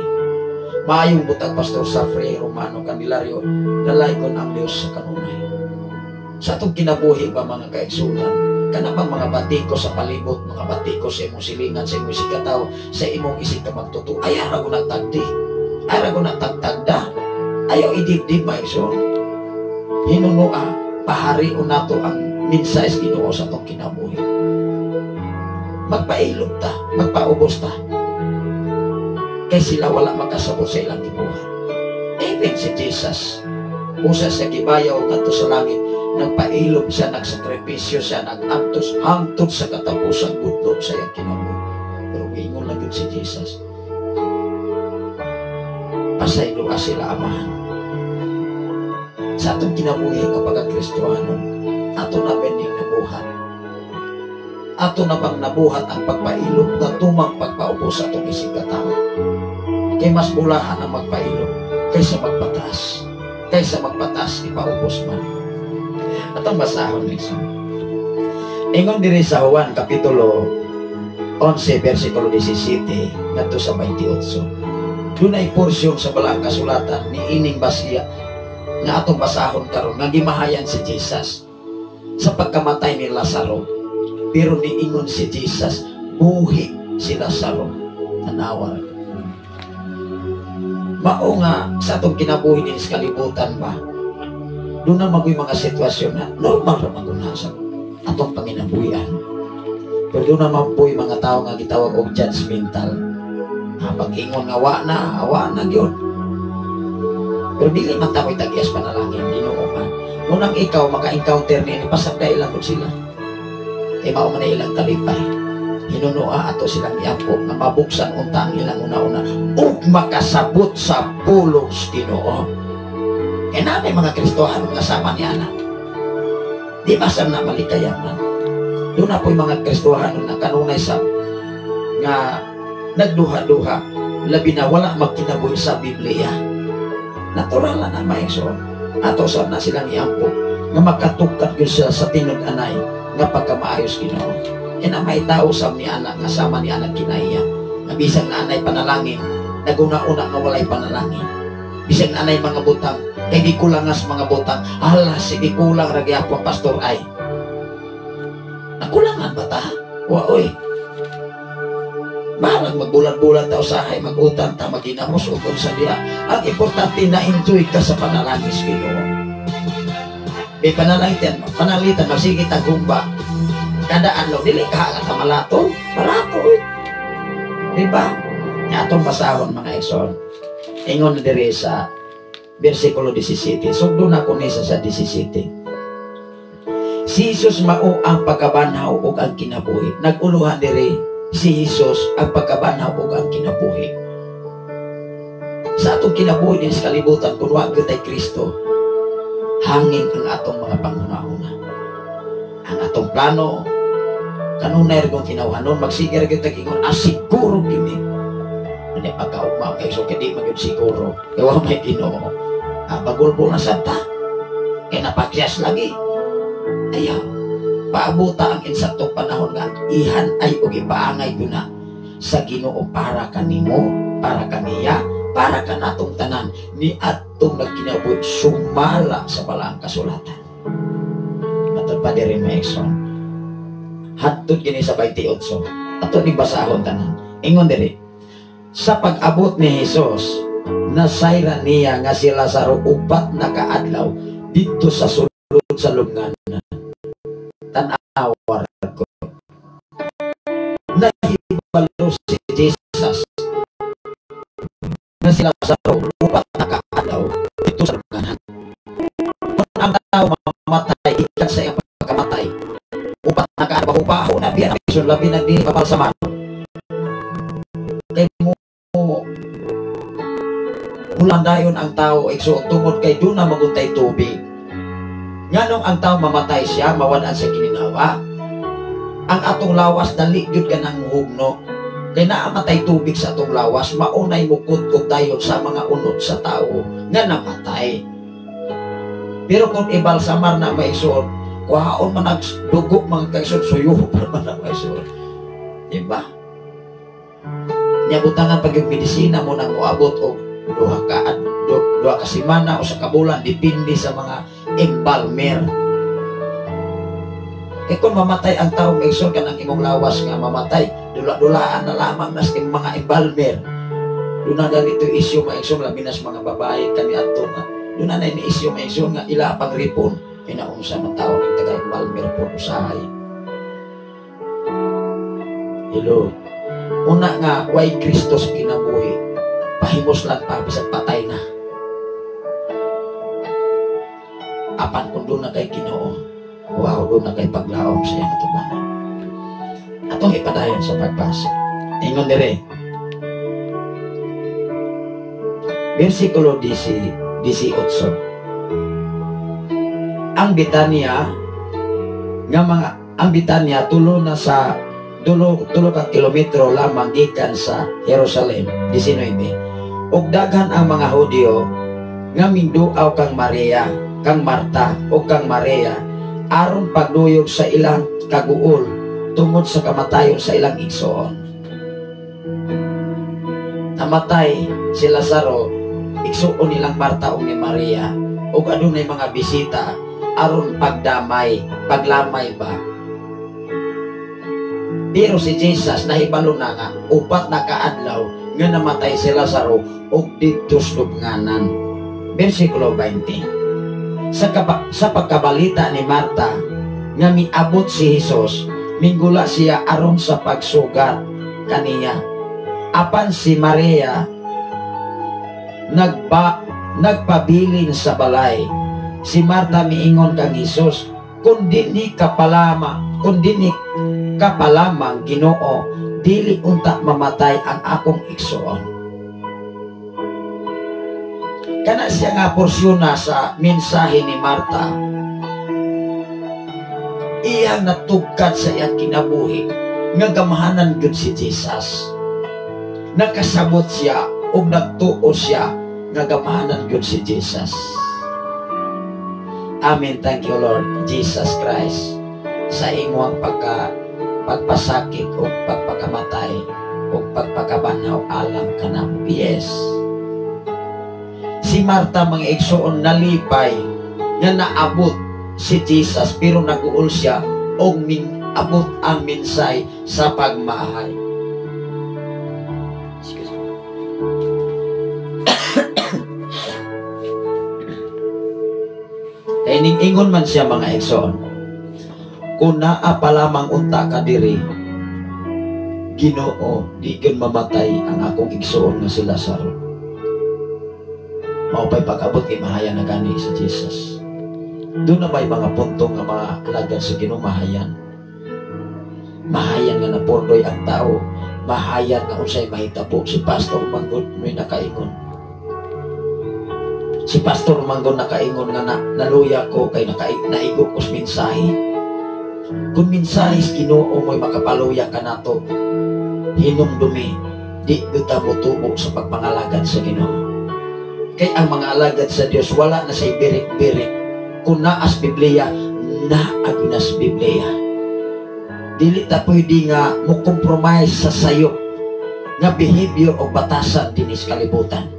Maayong butag Pastor Safri Romano Candelario, dalaygon ang Dios sa kanunay. Sa atong kinabuhi ba mga kaigsunan, kana bang mga batiko sa palibot, mga batiko sa imong silingan, sa imong isigkatawo, sa imong isig ka magtuto, ay ara ko nagtagdi, ay ara ko nagtagtagda, ayaw idibdib maigsoon. Hinunua, paharion nato ang mensahe sa Ginoo sa atong kinabuhi. Magpailog ta, magpaubos ta. Kay sila wala makasabot sa ilang gibuhat. Even si Jesus, usa sa gibayaw ngadto sa langit, nagpailob siya, nagsakripisyo siya, nag-antos hangtod sa katapusang gudlot sa iyang kinabuhi. Pero giingon lang yun si Jesus, pasayloa sila Amahan. Sa atong kinabuhi nga pagka-Kristohanon, ato na bening nabuhat. Ato na bang nabuhat ang pagpailob na tumang pagpaubos sa atong isig katao. Kay mas bulahan ang magpailob kaysa magpatas. Kaysa magpatas, ipaubos man. Atong basahon mismo. Ingon diri sa Juan Kapitulo 11, versikulo 17 ngadto sa 28. Dunay porsyon sa balaang kasulatan ni ining basiya nga atong basahon karon nga gimahayan si Jesus sa pagkamatay ni Lazaro. Pero niingon si Jesus, buhi si Lazaro. Tanawa. Mao nga sa atong kinabuhi din sa kalibutan ba, doon na magoy mga sitwasyon na normal ra maguna sa atong panginabuhian. Pero doon naman po'y mga tao nga gitawag og judgmental. Pag-ingon nga wa na gyud. Pero dili man tamoy tag-iyas panalangin, Ginoo man. Unang ikaw maka-encounter niini, pasagday lang gud sila. Kay mao man ilang kalipay. Hinunoa ato silang iampo nga mabuksan unta ang ilang una-una ug makasabot sa pulong sa Ginoo. Kaya na may mga Kristohanon nga sama ni ana. Di ba sa na malikayan man? Doon na po'y mga Kristohanon na kanunay sa nga nagduha-duha, labi na wala magkinabuhi sa Biblia. Natural na na maigsoon. Ato sa na silang iampo nga makatukad gyud sila sa tinud-anay nga pagkamaayos Ginoo. Kaya na may tao sa ni ana nga sama ni ana kinaiya. Nga bisan na anay panalangin, naguna-una nga walay panalangin. Bisan na anay mga butang, kay di kulangas mga butang, hala, sige kulang ra gyapon, pastor ay. Nakulangan ba ta? Wa oy. Bahalag magbulat-bulat ta usahay, mag-utan ta, maginamos o kung sa diha. Ang importante na enjoy ka sa panalangin sa Ginoo. May panalangin, panalitan, magsige tagumba. Kada ano, dili ka nga malato, malato oy. Diba? Nga atong basahon mga igsoon. Ingon na diri sa versikulo 17. Sugdo na ko nisa sa 17. Si Jesus mao ang pagkabanhaw ug ang kinabuhi. Nag-uluhan diri si Jesus ang pagkabanhaw ug ang kinabuhi. Sa atong kinabuhi din sa kalibutan, kung wa gyud tay Kristo, hangin ang atong mga panghuna-huna. Ang atong plano, kanunay ra kung kinawhanon, magsige ra gyud tag ingon, ah, siguro gini. Ano pagkaugma kay so kay di man gyud siguro. Kay wa may Ginoo. Ah, bagulbo na sad ta. Kay napakyas lagi. Ayaw. Paabuta ang insaktong panahon nga ihan ay og ipaangay ko na sa Ginoo para kanimo, para kaniya, para kanatong tanan ni atong nagkinabuhi sumala sa balaang kasulatan. Matod pa diri mga igsoon. Hatod kini sa 28. Ato ning basahon tanan. Ingon diri. Sa pag-abot ni Hesus, nasayran niya nga si Lazaro 4 na kaadlaw didto sa sulod sa lubnganan. Tan-awar ko. Nahibalo si Jesus na si Lazaro 4 na kaadlaw didto sa lubnganan. Kung ang tao mamatay, ikan sa iyang pagkamatay, 4 na kaadlaw, baho na biyan ang labi na di mapalsaman. Kay mo mulang dayon ang tao igso tungod kay doon na maguntay tubig. Nganong ang tao mamatay siya, mawadaan sa kininawa. Ang atong lawas dali gyud ka nang hugno. Kay naamatay tubig sa atong lawas, maunay mukot-kot dayon sa mga unod sa tao nga namatay. Pero kung ibalsamar na may isuot, kuhaon man ang dugo mga kaisuot, suyo pa man ang may isuot. Diba? Niya butangan pag yung medisina mo nang moabot og 2 ka semana o sa kabulan, depende sa mga embalmer. Kaya kung mamatay ang tao, may ka ng imong lawas nga mamatay, dula-dulaan na lamang nas yung mga embalmer. Doon na ganito issue, maigsoon, labi nas mga babae kami adto nga. Doon na ni issue, maigsoon nga ila pang ripon. Inaunsa man tao ng taga-embalmer po usahay. Hello. Una nga, way Kristo sa kinabuhi. Pahimos lang pa, bisag patay na. Apan kung doon na kay Ginoo, wow, doon na kay paglaom sa iyang katubangan. Atong ipadayon sa pagbasa. Ingon dire. Versikulo 18. Ang Betania nga mga ang Betania tulo na sa tulo ka kilometro lamang gikan sa Jerusalem. 19. Ug daghan ang mga Hudyo nga minduaw kang Maria, kang Marta ug kang Maria aron pagduyog sa ilang kaguol tungod sa kamatayon sa ilang igsoon. Namatay si Lazaro, igsuon nilang Marta ug ni Maria ug adunay mga bisita aron pagdamay, paglamay ba. Pero si Jesus nahibalo na nga 4 na kaadlaw nga namatay si Lazaro ug didto sa lubnganan. Versikulo 20. Sa pagkabalita ni Marta nga miabot si Jesus, minggula siya aron sa pagsugat kaniya. Apan si Maria nagpabilin sa balay. Si Marta miingon kang Jesus, kun dinhi ka palama, kun dinhi ka pa lamang, Ginoo, dili unta mamatay ang akong igsuon. Kana siya nga porsyon na sa mensahe ni Marta, iyang natugkad sa iyang kinabuhi nga gamahanan gyud si Jesus. Nakasabot siya ug nagtuo siya nga gamahanan gyud si Jesus. Amen. Thank you, Lord Jesus Christ, sa imong pagpasakit o pagpakamatay o pagpakabanhaw alang kanamo. Yes. Si Marta, mga igsoon, nalipay nga naabot si Jesus, pero naguol siya og abot ang minsay sa pagmahay. Excuse me. Kay ning ingon man siya, mga igsoon, kung naa pa lamang unta ka diri, Ginoo, di gyud mamatay ang akong igsoon nga si Lazaro. Mao pa'y pag-abot kay mahayan na gani sa Jesus. Doon na ba'y mga punto nga mga alagad sa Ginoo mahayan? Mahayan nga napordoy ang tao, mahayan nga unsay mahitabo. Si Pastor Manggod may nakaingon. Si Pastor Manggod nakaingon nga naluya ko kay naigo ko sa mensahe. Kung mensahe sa Ginoo mo'y makapaluya ka nato, hinumdumi, di gyud ta motubo sa pagpangalagad sa Ginoo. Kay ang mga alagad sa Dios wala na say birik-birik. Kung naas Biblia, naagnas Biblia. Dili ta pwede nga mo compromise sa sayop nga behavior o batasan dinis kalibutan.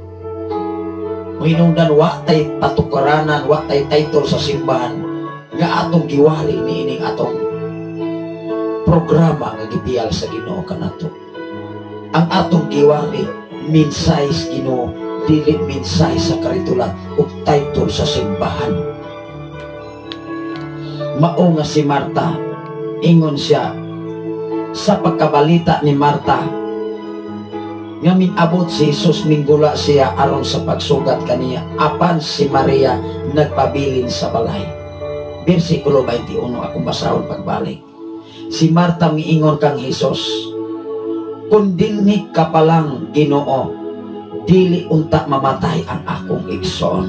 Mohinungdan wa tay patukaranan, wa tay title sa simbahan nga atong giwali niining atong programa nga gipiyal sa Ginoo kanato. Ang atong giwali mensahe sa Ginoo, dili mensahe sa karitula o title sa simbahan. Mao nga si Marta, ingon siya sa pagkabalita ni Marta nga minabot si Jesus, minggula siya aron sa pagsugat kaniya, apan si Maria nagpabilin sa balay. Versikulo 21 akong basahon pagbalik. Si Marta miingon kang Jesus, kung dinhi ka pa lang, Ginoo, dili unta mamatay ang akong igsoon.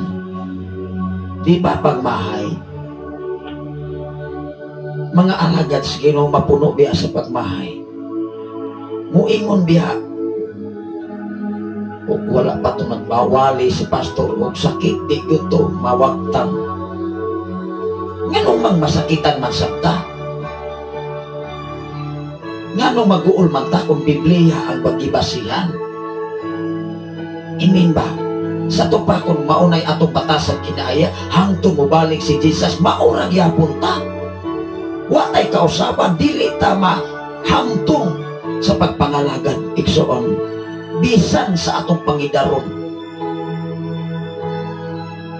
Di ba pagmahay? Mga alagad sa Ginoo mapuno biya sa pagmahay. Muingon biya og wala pa to nagbawali si pastor og sakit di gyud to mawagtang. Nganong mang masakitan man sabta? Nganong maguol man ta kung Biblia ang pagibasihan? Imin ba? Sa to pa kung maunay atong batasan kinaya, hangtod mobalik si Jesus, maura gyapon ta. Wa tay kausaban, dili ta mahamtong sa pagpangalagad, igsoon, bisan sa atong pangidaron.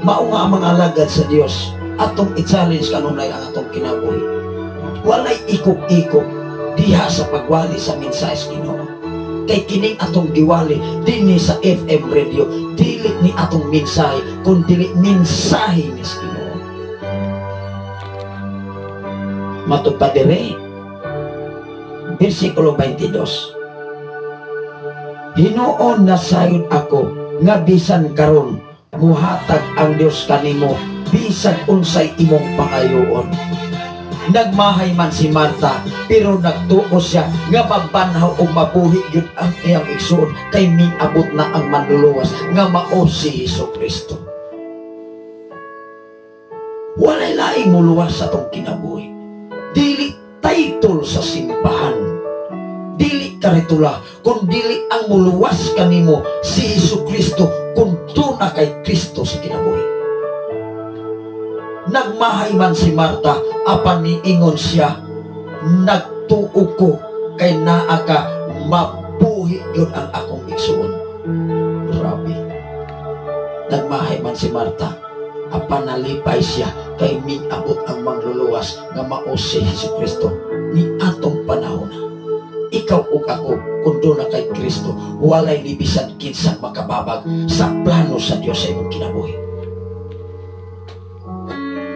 Mao nga ang mga alagad sa Dios, atong i-challenge kanunay ang atong kinabuhi. Walay ikog-ikog diha sa pagwali sa mensahe sa Ginoo. Kay kining atong giwali dinhi sa FM radio, dili ni atong mensahe, kun dili mensahe ni sa Ginoo. Matod pa dire, versikulo 22. Hinuon na sayod ako nga bisan karon muhatag ang Dios kanimo bisan unsay imong pangayoon. Nagmahay man si Marta, pero nagtuo siya nga mabanhaw o mabuhi gyud ang iyang igsoon kay miabot na ang manluluwas nga mao si Hesus Kristo. Walay laing muluwas sa atong kinabuhi. Dili title sa simbahan, dili karitula, kun dili ang muluwas kanimo si Hesus Kristo, kun tuna kay Kristo sa kinabuhi. Nagmahay man si Marta, apan niingon siya, nagtuo ko kay naa ka, mabuhi gyud ang akong igsoon. Grabe. Nagmahay man si Marta, apan nalipay siya kay miabot ang mangluluwas nga mao si Hesus Kristo ni atong panahon. Ikaw ug ako, kun duna kay Kristo, walay libisan kinsa makababag sa plano sa Dios sa imong kinabuhi.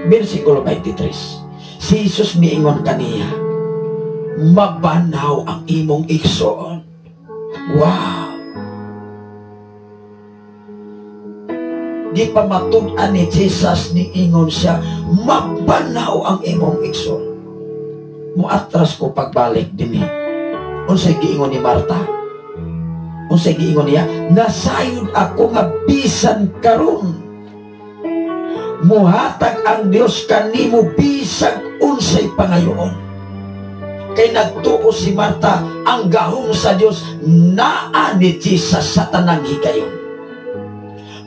Versikulo 23. Si Jesus miingon kaniya, Mabanhaw ang imong igsoon. Wow! Gipamatud-an ni Jesus, ni ingon siya, mabanhaw ang imong igsoon. Muatras ko pagbalik dinhi. Unsay giingon ni Marta? Unsay giingon niya? Nasayod ako nga bisan karon muhatag ang Dios kanimo bisag unsay pangayoon. Kay nagtuo si Marta ang gahom sa Dios naa ni Jesus sa tanang higayon.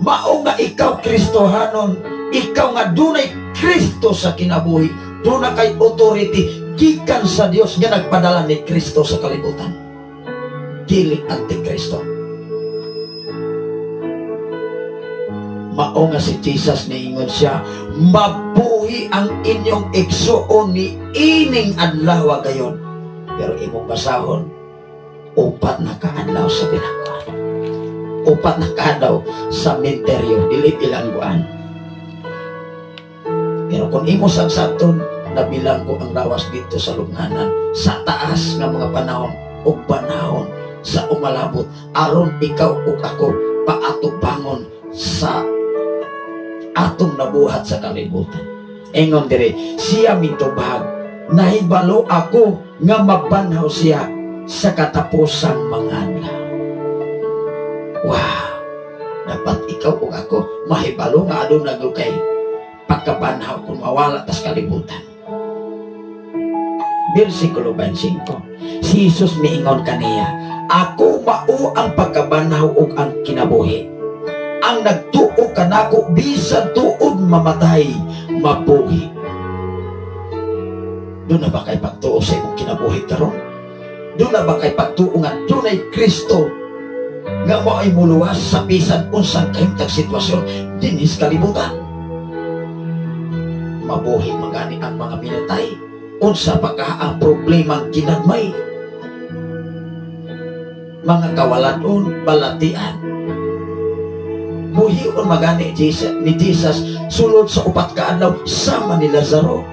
Mao nga ikaw Kristohanon, ikaw nga dunay Kristo sa kinabuhi, duna kay authority gikan sa Dios nga nagpadala ni Kristo sa kalibutan. Dili antikristo. Mao nga si Jesus niingon siya, mabuhi ang inyong igsuon ni ining adlaw gayon. Pero imong basahon, 4 na kaadlaw sa bilangguan. 4 na kaadlaw sa menteryo, dili bilangguan. Pero kung imo sagsabton, nabilang ko ang lawas dito sa lunghanan, sa taas nga mga panahon o panahon sa umalabot, aron ikaw ug ako paatubangon sa atong nabuhat sa kalibutan. Ingon dire, siya mitubag, nahibalo ako nga mabanhaw siya sa katapusang mga adlaw. Wow! Dapat ikaw ug ako mahibalo nga aduna gyud kay pagkabanhaw kung mawala tas kalibutan. Versikulo 25, si Jesus miingon kaniya, ako mao ang pagkabanhaw ug ang kinabuhi. Ang nagtuo kanako bisan tuod mamatay, mabuhi. Doon na ba kay pagtuo sa imong kinabuhi karon? Doon na ba kay pagtuo nga dunay Kristo nga mao'y muluwas sa bisan unsang kahimtang sitwasyon dinhi sa kalibutan? Mabuhi magani ang mga minatay, unsa pa ka ang problemang ginagmay, mga kawaladon, balatian. Buhion magani ni Jesus sulod sa 4 ka adlaw sama ni Lazaro.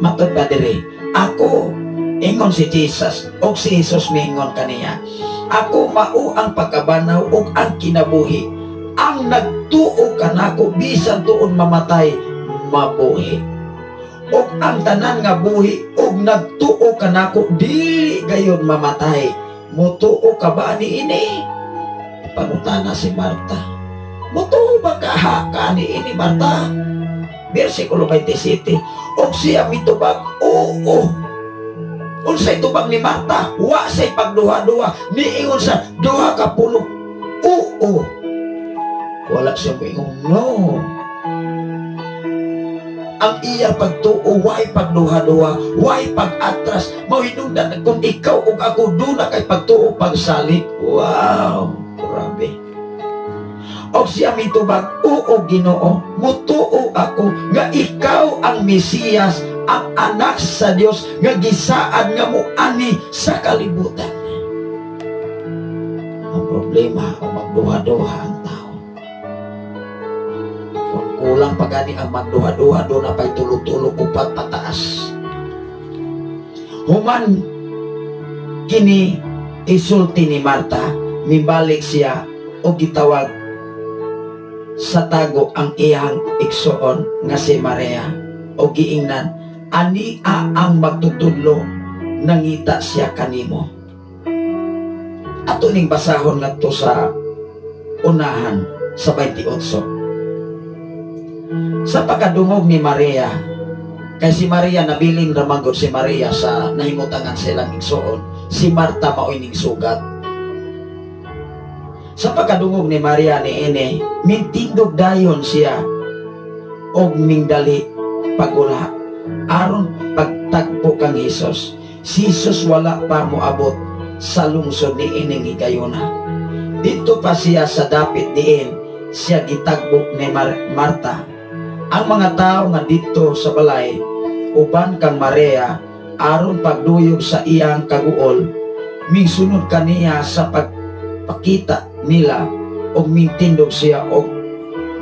Matod ba dire, ako ingon si Jesus og si Jesus miingon kaniya, ako mao ang pagkabanhaw ug ang kinabuhi. Ang nagtuo kanako bisan tuon mamatay, mabuhi. Og ang tanan nga buhi og nagtuo kanako dili gayon mamatay. Mutuo ka ba niini? Pangutana si Marta. Mutuo ba ka kaniini, Marta? Versikulo 27, og siya mitubag, oo. Unsay tubag ni Marta? Wa say pagduha-duha. Niingon sa 2 ka pulong, oo. Wala siya moingon no. Ang iya pagtuo, way pagduha-duha, way pag-atras. Mahinungdan kung ikaw ug ako duna kay pagtuo pagsalig. Wow, grabe. Og siya mitubag, oo Ginoo, mutuo ako nga ikaw ang Mesiyas, ang anak sa Dios nga gisaad nga moani sa kalibutan. Ang problema o magduha-duha ang tao. Kung kulang pa gani ang magduha-duha, doon na pa'y tulo-tulo, upat pataas. Human kini isulti ni Marta, mibalik siya o gitawag sa tago ang iyang igsoon nga si Maria o giingnan, ania ang magtutudlo, nangita siya kanimo. Ato ning basahon ngadto sa unahan sa 28. Sa pagkadungog ni Maria, kay si Maria nabilin ramangod si Maria sa nahimutangan sa ilang igsoon, si Marta maoy ning sugat. Sa pagkadungog ni Maria niini, mintindog dayon siya og mingdali pagula aron pagtagpo kang Hesus. Si Hesus wala pa moabot sa lungsod ni ining higayona. Dito pa siya sa dapit diin siya gitagbo ni Marta. Ang mga tao nga dito sa balay uban kang Maria aron pagduyog sa iyang kaguol, mingsunod kaniya sa pagpakita nila og mintindog siya og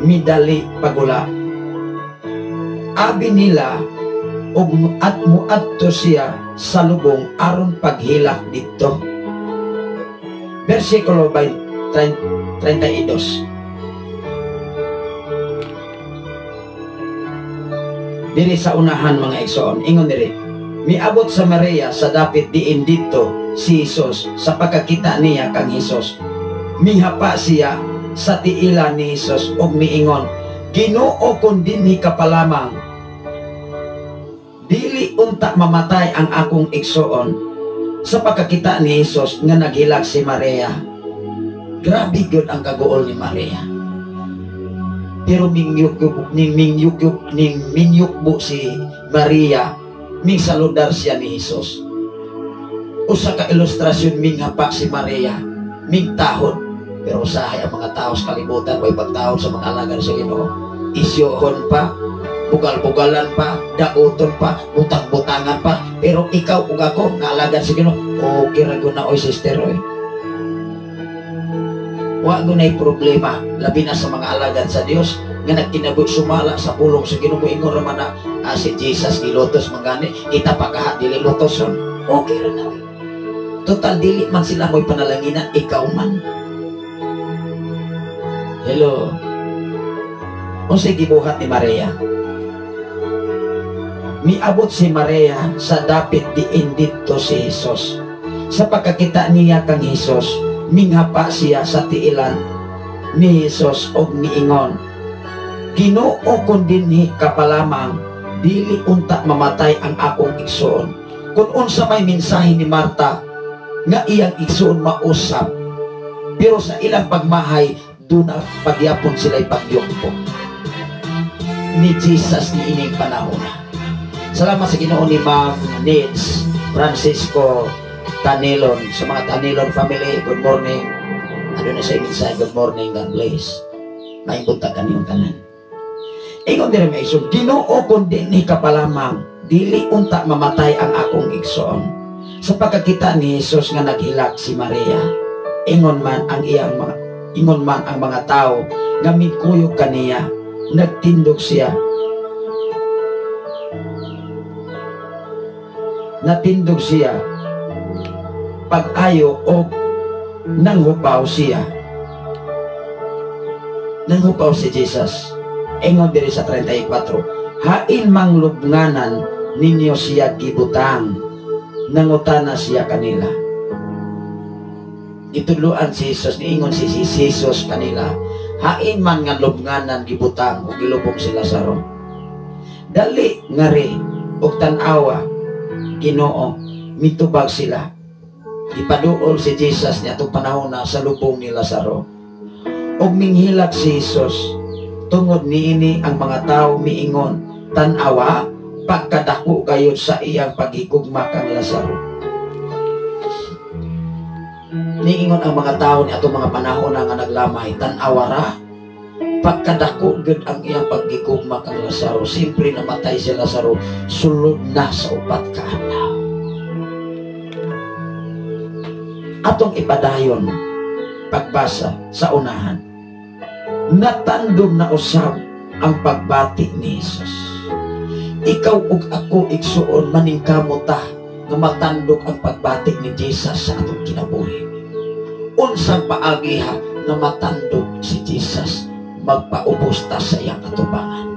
midali pagula. Abi nila Ug at muadto siya sa lubong aron paghilak didto. Versikulo 32. Diri sa unahan mga igsoon, ingon diri, miabot sa Maria sa dapit diin didto si Jesus. Sa pagkakita niya kang Hesus, mihapa siya sa tiila ni Hesus ug miingon, Ginoo, kun dinhi ka pa lamang, dili unta mamatay ang akong igsoon. Sa pagkakita ni Hesus nga naghilak si Maria, grabe gyud ang kaguol ni Maria. Pero mingyukbo si Maria, mingsaludar siya ni Hesus. Usa ka ilustrasyon, minghapa si Maria, mingtahod. Pero usahay ang mga tao sa kalibutan, way pagtahod sa mga alagad sa Ginoo. Isyohon pa, bugal-bugalan pa, dauton pa, butang-butangan pa. Pero ikaw ug ako nga alagad sa Ginoo, okay ra gyud na oy sister oy. Wa gunay problema, labi na sa mga alagad sa Dios nga nagkinabuhi sumala sa pulong sa Ginoo. Moingon ra man na si Jesus gilutos man gani, kita pa kaha dili lutoson. Okay ra na oy. Total dili man sila mo'y panalanginan, ikaw man. Hello. Unsay gibuhat ni Maria? Miabot si Maria sa dapit diin didto si Hesus. Sa pagkakita niya kang Hesus, minghapa siya sa tiilan ni Hesus og miingon, Ginoo, kun dinhi ka pa lamang, dili unta mamatay ang akong igsoon. Kung unsa may mensahe ni Marta nga iyang igsoon mausap, pero sa ilang pagmahay, duna pagyapon sila'y pagyukpo ni Jesus ni ining panahona. Salamat sa Ginoo ni Ma'am Neds Francisco Tanilon, sa mga Tanilon family, good morning. Ano na sa mensahe, good morning, God bless. Maayong buntag kaniyong tanan. Ingon diri may igsoon, Ginoo, kun dinhi ka pa lamang, dili unta mamatay ang akong igsoon. Sa pagkakita ni Hesus nga naghilak si Maria, ingon man ang iyang mga ingon man ang mga tao nga mikuyog kaniya, nagtindog siya. Natindog siya pag-ayo o nanghupaw siya. Nanghupaw si Jesus. Ingon diri sa 34, hain mang lubnganan ninyo siya gibutang, nangutana siya kanila. Gitudloan si Jesus, niingon si Jesus kanila, hain man nga lubnganan gibutang o gilubong si Lazaro. Dali ngari og tan-awa, Ginoo, mitubag sila. Gipaduol si Jesus niya atong panahon na sa lubong ni Lazaro. Og minghilak si Jesus, tungod niini ang mga tao miingon, tan-awa, pagkadako gayud sa iyang paghigugma kang Lazaro. Niingon ang mga tao ni atong mga panahon na nga naglamay, tan-awa ra, pagkadako gud ang iyang paghigugma kang Lazaro. Siyempre namatay si Lazaro, sulod na sa upat ka adlaw. Atong ipadayon pagbasa sa unahan. Natandom na usab ang pagbati ni Jesus. Ikaw ug ako igsuon maningkamot ta nga matandog ang pagbati ni Jesus sa atong kinabuhi. Unsang paagiha nga matandog si Jesus, magpaubos ta sa iyang katubangan.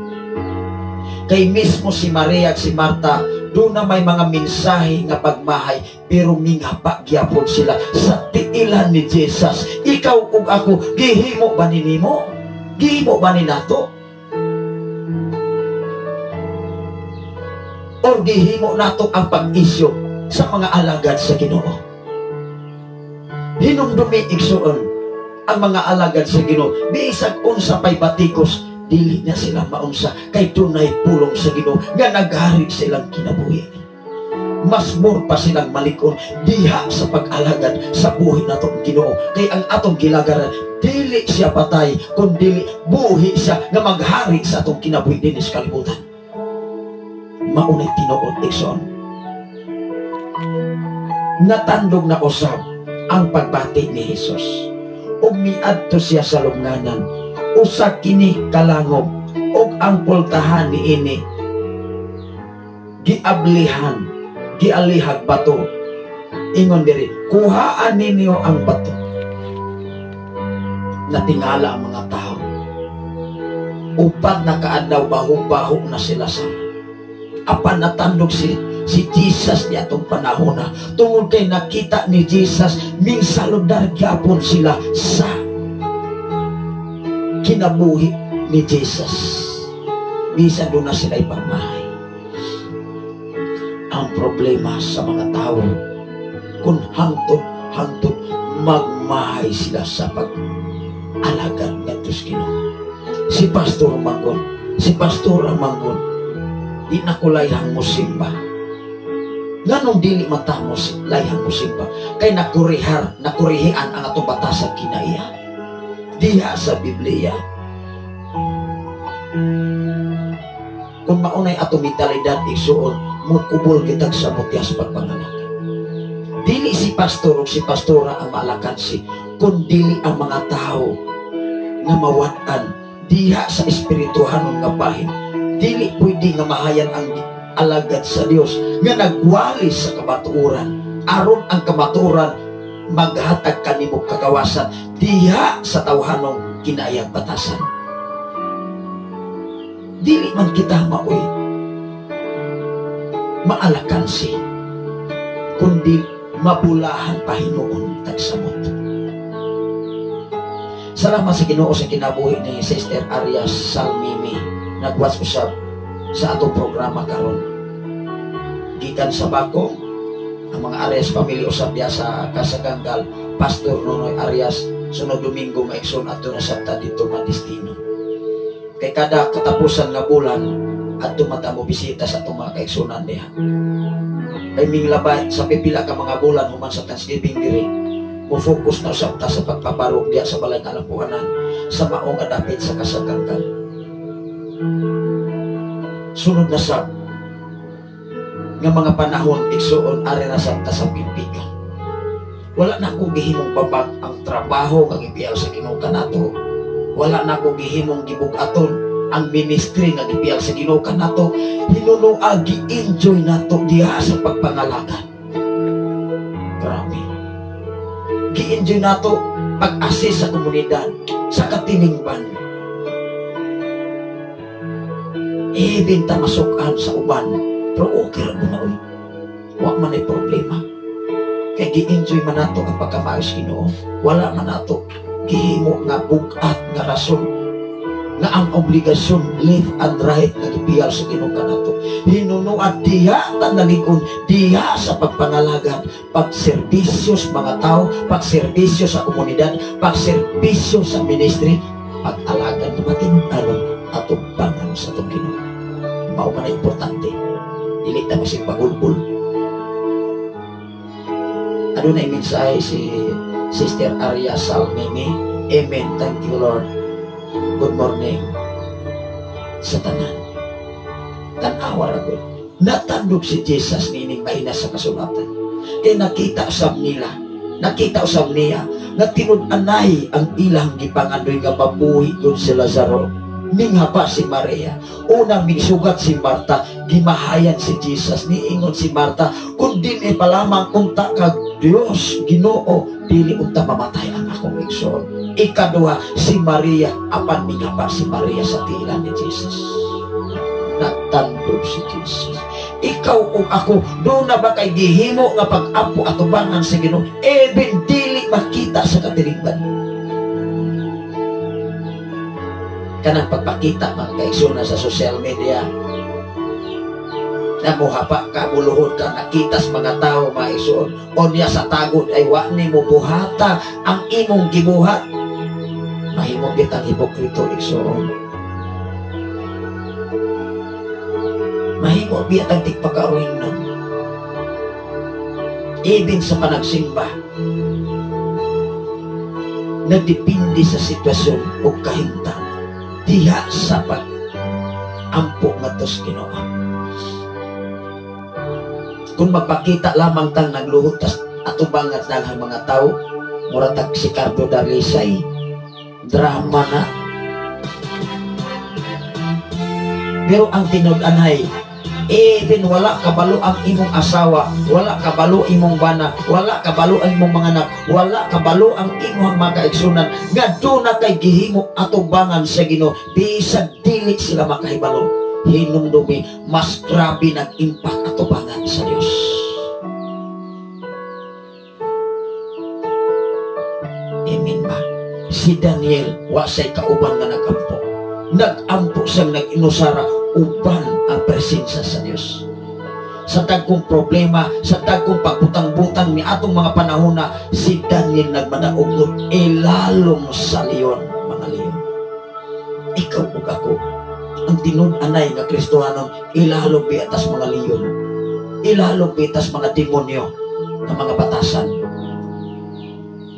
Kay mismo si Maria at si Marta, doon na may mga mensahe nga pagmahay, pero minghapa gyapon sila sa tiilan ni Jesus. Ikaw ug ako, gihimo ba ni nimo? Gihimo ba ni nato? Or gihimo nato ang pag-isyo sa mga alagad sa Ginoo? Hinumdumi igsuon ang mga alagad sa Ginoo, bisan unsa pay batikos, dili na sila maunsa kay dunay pulong sa Ginoo nga naghari silang kinabuhi. Mas more pa silang malikon diha sa pag-alagad sa buhi natong Ginoo, kay ang atong gilagaran dili siya patay, kun dili buhi siya nga maghari sa atong kinabuhi dinhi sa kalibutan. Maunay tinuod igsoon, natandog na usab ang pagbati ni Hesus. Ug miadto siya sa lubnganan, usa kini kalangob, ug ang pultahan niini Giablihan, gialihag bato. Ingon diri, kuhaan ninyo ang bato. Natingala ang mga tao. 4 na kaadlaw baho-baho na sila sa. Apan natandog si Jesus ni atong panahon na tungod kay nakita ni Jesus mingsaludar gyapon sila sa kinabuhi ni Jesus. Bisan doon na sila ipagmahay. Ang problema sa mga tao kung hangtod magmahay sila sa pag-alagad ngadto sa Ginoo. Si Pastor Manggon, si Pastora Manggon, di na ko layhang musimba. Nganong dili man ta mo layhang musimba? Kay nakurihian ang atong batasag kinaiya. Diha sa Biblia. Kung maunay atong mentalidad igsuon, mukubol kitag sa butyas pagpangalakad. Dili si pastor o si pastora ang maalakansi, kundi ang mga tao nga mawad-an diha sa espirituhanon nga bahin. Dili pwede nga mahayan ang alagad sa Dios nga nagwali sa kamatuoran. Aron ang kamatuoran maghatag kanimo kagawasan diha sa tawhanong kinayang batasan. Dili man kita maoy maalakansi, kundi mabulahan pahinuon tagsamot. Salamat sa Ginoo sa kinabuhi ni Sister Arias Salmimi. Nagwas usab sa atong programa karon. Gikan sa Bako, ang mga Arias family usab diya sa Kasaganggal, Pastor Nonoy Arias, sunod Domingo maigsoon adto na sabta dito madestino. Kay kada katapusan nga bulan adto man mo bisita sa atong mga kaigsunan diha. Kay minglabay sa pipila ka mga bulan human sa Thanksgiving diri, mo focus na usab ta sa pagpabarog diha sa balay nga alampuanan sa maong adapit sa Kasaganggal. Sunod na sab nga mga panahon igsuon ari na sab ta sa pimpikan. Wala na ko gihimong babag ang trabaho nga gipiyal sa Ginoo kanato. Wala na ko gihimong gibug-aton ang ministry nga gipiyal sa Ginoo kanato. Hinunoa gi-enjoy nato diha sa pagpangalagan. Grabe. Gi-enjoy nato pag-assist sa komunidad, sa katiningban. Even ta masukan sa uban, pero okay ra mo na oy. Wa man ay problema. Kay gi-enjoy man nato ang pagkamaayos Ginoo. Wala man nato gihimo nga bug-at nga rason nga ang obligasyon left and right nga gipiyal sa Ginoo kanato. Hinunoa diha ta nalikon, diha sa pagpangalagan, pagserbisyo sa mga tao, pagserbisyo sa komunidad, pagserbisyo sa ministry, pag-alagan nga matinud-anon atong bangan sa atong Ginoo. Mao man ang importante. Dili ta masig pagulbul. Adunay mensahe si Sister Arya Salmimi. Amen. Thank you, Lord. Good morning sa tanan. Tan-awa ra gud. Natandog si Jesus nining mahina sa kasulatan. Kay nakita usab nila, nakita usab niya nga tinud-anay ang ilang gipangandoy nga mabuhi gud si Lazaro. Minghapa si Maria. Unang misugat si Marta, gimahayan si Jesus. Niingon si Marta, kung dinhi pa lamang unta kag Dios Ginoo, dili unta mamatay ang akong igsoon. Ikaduha si Maria, apan minghapa si Maria sa tiilan ni Jesus. Natandog si Jesus. Ikaw ug ako, doon na ba kay gihimo nga pag-ampo atubangan sa Ginoo, even dili makita sa katilingban. Kanang pagpakita mga kaigsoon sa social media, namuhapa ka, muluhod ka, nakita sa mga tao mga igsoon, onya sa tagod ay wa nimo buhata ang imong gibuhat. Mahimo kitang hipokrito igsoon. Mahimo biya tang tigpakaroon. Even sa panagsimba, nagdepende sa sitwasyon o kahimtang diha sa pag-ampo ngadto sa Ginoo. Kung magpakita lamang tang nagluhod tas atubangan daghang mga tao, mura tag si Cardo Dalisay, drama na. Pero ang tinud-anay, Even wala kabalo ang imong asawa, wala kabalo imong bana, wala kabalo ang imong mga anak, wala kabalo ang imong mga kaigsunan, nga duna kay gihimo atubangan sa Ginoo, bisag dili sila makahibalo. Hinumdumi, mas grabe nag-impact atubangan sa Dios. Amen ba? Si Daniel wa say kauban nga nagampo. Nagampo siyang nag-inusara uban ang presensya sa Dios. Sa dagkong problema, sa dagkong pagbutang-butang ni atong mga panahona, si Daniel nagmadaog ilalom sa leon, mga leon. Ikaw ug ako, ang tinud-anay nga Kristohanon, ilalom biatas mga leon, ilalom biatas mga demonyo nga mga batasan.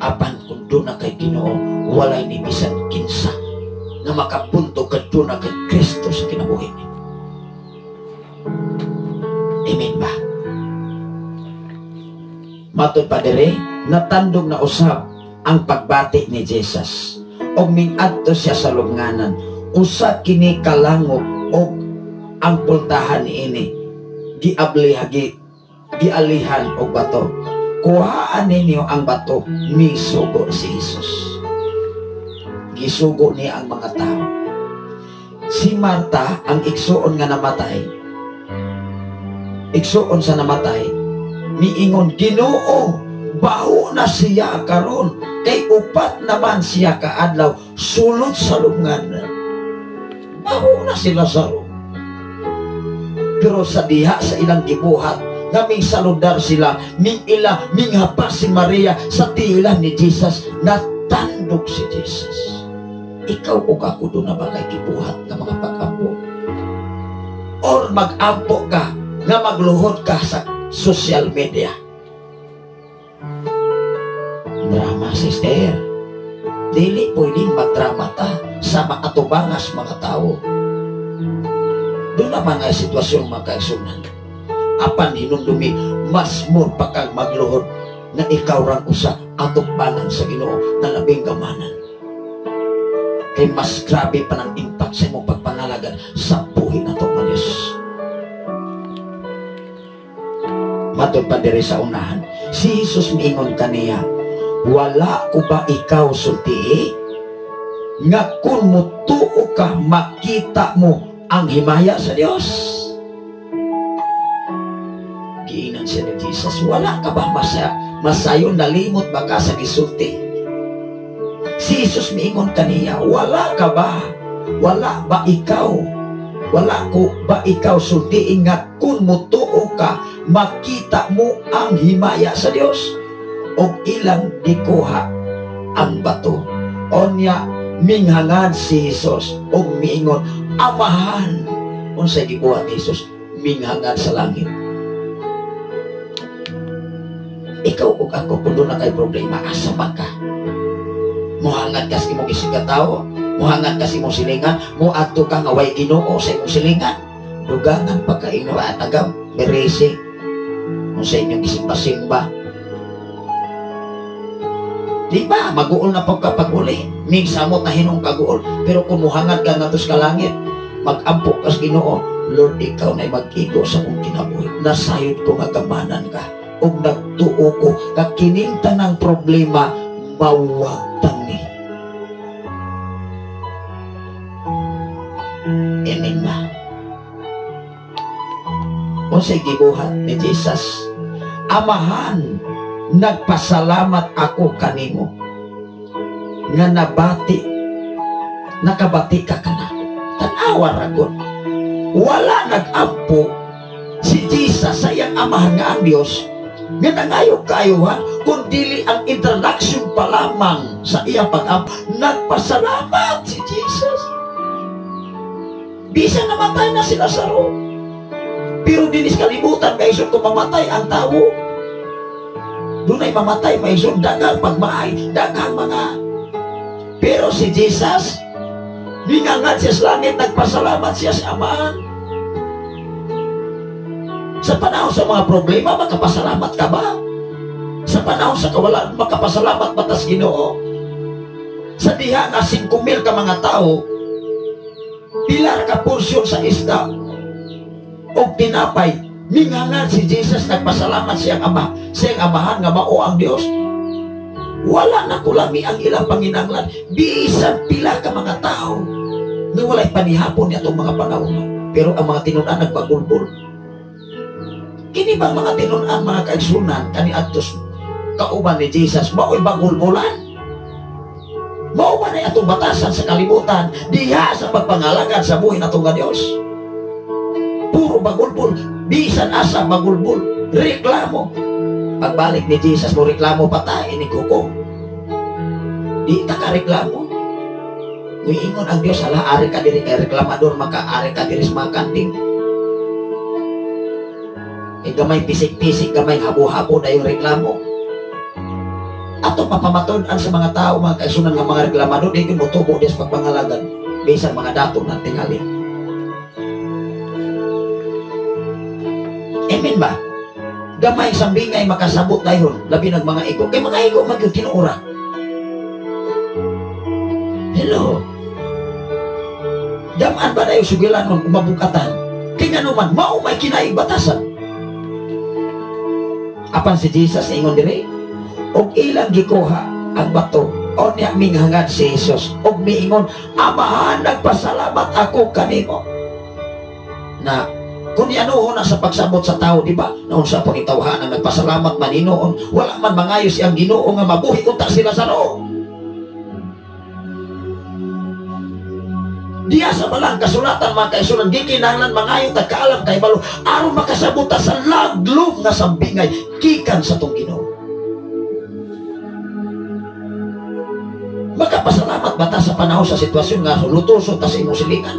Apan kung doon na kay Ginoo, walay ni bisan kinsa na makapunto kadto na kay Kristo sa kinabuhi. Amen ba? Matod pa dire, natandog na usab ang pagbati ni Jesus. Og mingadto siya sa lubnganan. Usa kini kalangop og ang pultahan niini gialihan og bato. Kuhaan ninyo ang bato, misugo si Jesus. Gisugo niya ang mga tao. Si Marta, ang igsuon nga namatay, igsuon sa namatay, miingon, Ginoo, baho na siya karon, kay upat naman siya kaadlaw, sulod sa lubnganan. Baho na si Lazaro. Pero sa diha sa ilang gibuhat, nga ming saludar sila, ming ila, ming hapas si Maria sa tiilan ni Jesus, natandog si Jesus. Ikaw o ako doon na ba kay gibuhat ng mga pag-ampo? Or mag-ampo ka, nga magluhod ka sa social media. Drama, sister. Dili pwedeng magdrama ta sa maatubangas mga tao. Doon na mga sitwasyon mga kaigsunan. Apan hinumdumi, mas more pa kang magluhod na ikaw rang usa atubangan sa Ginoo na labing gamanan. Kay mas grabe pa ng impact sa imong pagpangalagad sa buhi na to, Diyos. Matod pa diri sa unahan, si Jesus miingon kaniya, wala ko ba ikaw sultii? Nga kung mutuo ka, makita mo ang himaya sa Dios. Giinan siya ni Jesus, wala ka ba masayon, nalimot ba ka sa gisulti? Si Jesus miingon kaniya, wala ka ba? Wala ba ikaw? Wala ko ba ikaw sultiin nga kung mutuo ka, makita mo ang himaya sa Dios? Og ilang gikuha ang bato. Onya minghangad si Jesus og miingon, Amahan. Unsay gibuhat ni Jesus? Minghangad sa langit. Ikaw ug ako kung doon na kay problema, asa man ka? Muhangad ka sa imong isig ka tawo, muhangad ka sa imong silingan, muadto ka nga way Ginoo sa imong silingan. Dugangan pagkaingon at agam, merese kung sa inyong isimba-simba. Di ba? Maguol na pagkapag-uli. Ming samot na hinong kaguol. Pero kung muhangad ka nga sa langit, mag-ampo ka sa Ginoo, Lord, ikaw na'y mag-igo sa kong kinabuhi. Nasayod ko nga gamanan ka. Ug nagtuo ko, kakining tanang problema, mawagtang ni. Amen ba? Unsay gibuhat ni Jesus? Amahan, nagpasalamat ako kanimo nga nabati, nakabati ka kanako. Tan-awa ra gud. Wala nag-ampo si Jesus sa iyang amahan nga ang Dios nga nangayo kaayuhan, kun dili ang introduction pa lamang sa iyang pag-ampo. Nagpasalamat si Jesus. Bisan namatay na si Lazaro, pero dinis kalibutan kay kung mamatay ang tao, dunay mamatay may isod daghang pagmaay, daghang mga. Pero si Jesus, mingangat siya sa langit, nagpasalamat siya sa Amahan. Sa panahon sa mga problema, makapasalamat ka ba? Sa panahon sa kawalan, makapasalamat ba tas Ginoo? Sa diha nga 5,000 ka mga tao, pilar ka porsyon sa isda, Og tinapay, mingangan si Jesus, nagpasalamat siyang ama, siyang amahan nga mao ang Dios. Wala na kulami ang ilang panginanglan, bisan pila ka mga tao nga walay panihapon niya itong mga panahon. Pero ang mga tinun-an nagbagulbol. Kini bang mga tinun-an, mga kaigsunan, kaniadtos kauban ni Jesus, mao'y bagulbolan? Mao ba na atong batasan sa kalibutan diha sa pagpangalagad sa buhi natong nga Dios? Puro bagulbol, bisan asa bagulbol, reklamo. Pagbalik ni Jesus mo reklamo pa ta ini kuko. Di ta ka reklamo. Muingon ang Dios, ala ari ka diri kay reklamador maka ari ka diri sa mga kanding. E gamay pisik-pisik, gamay habo-habo dayong reklamo. Ato papamatud-an sa mga tao, mga kaisunan nga mga reklamador, di gyud motubo diha sa pagpangalagad bisan mga dato ng tingali. Amen ba? Gamay sambingay makasabot dayon, labi nag mga igo. Kay mga igo magyud tinuora. Hello. Daman ba dayon sugilan man kumabukatan? Kay nganuman mao may kinaig batasan. Apan si Jesus ingon diri, og ilang gikuha ang bato, onya minghangad si Jesus og miingon, Amahan, nagpasalamat ako kanimo. Na kung ianuhon na sa pagsabot sa tao, di ba? Naunsa pang itawhanan, nagpasalamat man hinuon, wala man mangayo siyang Ginoo nga mabuhi unta sila sa loob. Diya sa balang kasulatan, mga kaisunan, gikinahanglan mangayo tagkaalam kay balo aron makasabot ta sa laglom nga sambingay gikan sa tong Ginoo. Makapasalamat ba ta sa panahon sa sitwasyon nga lutuson ta sa imong silingan,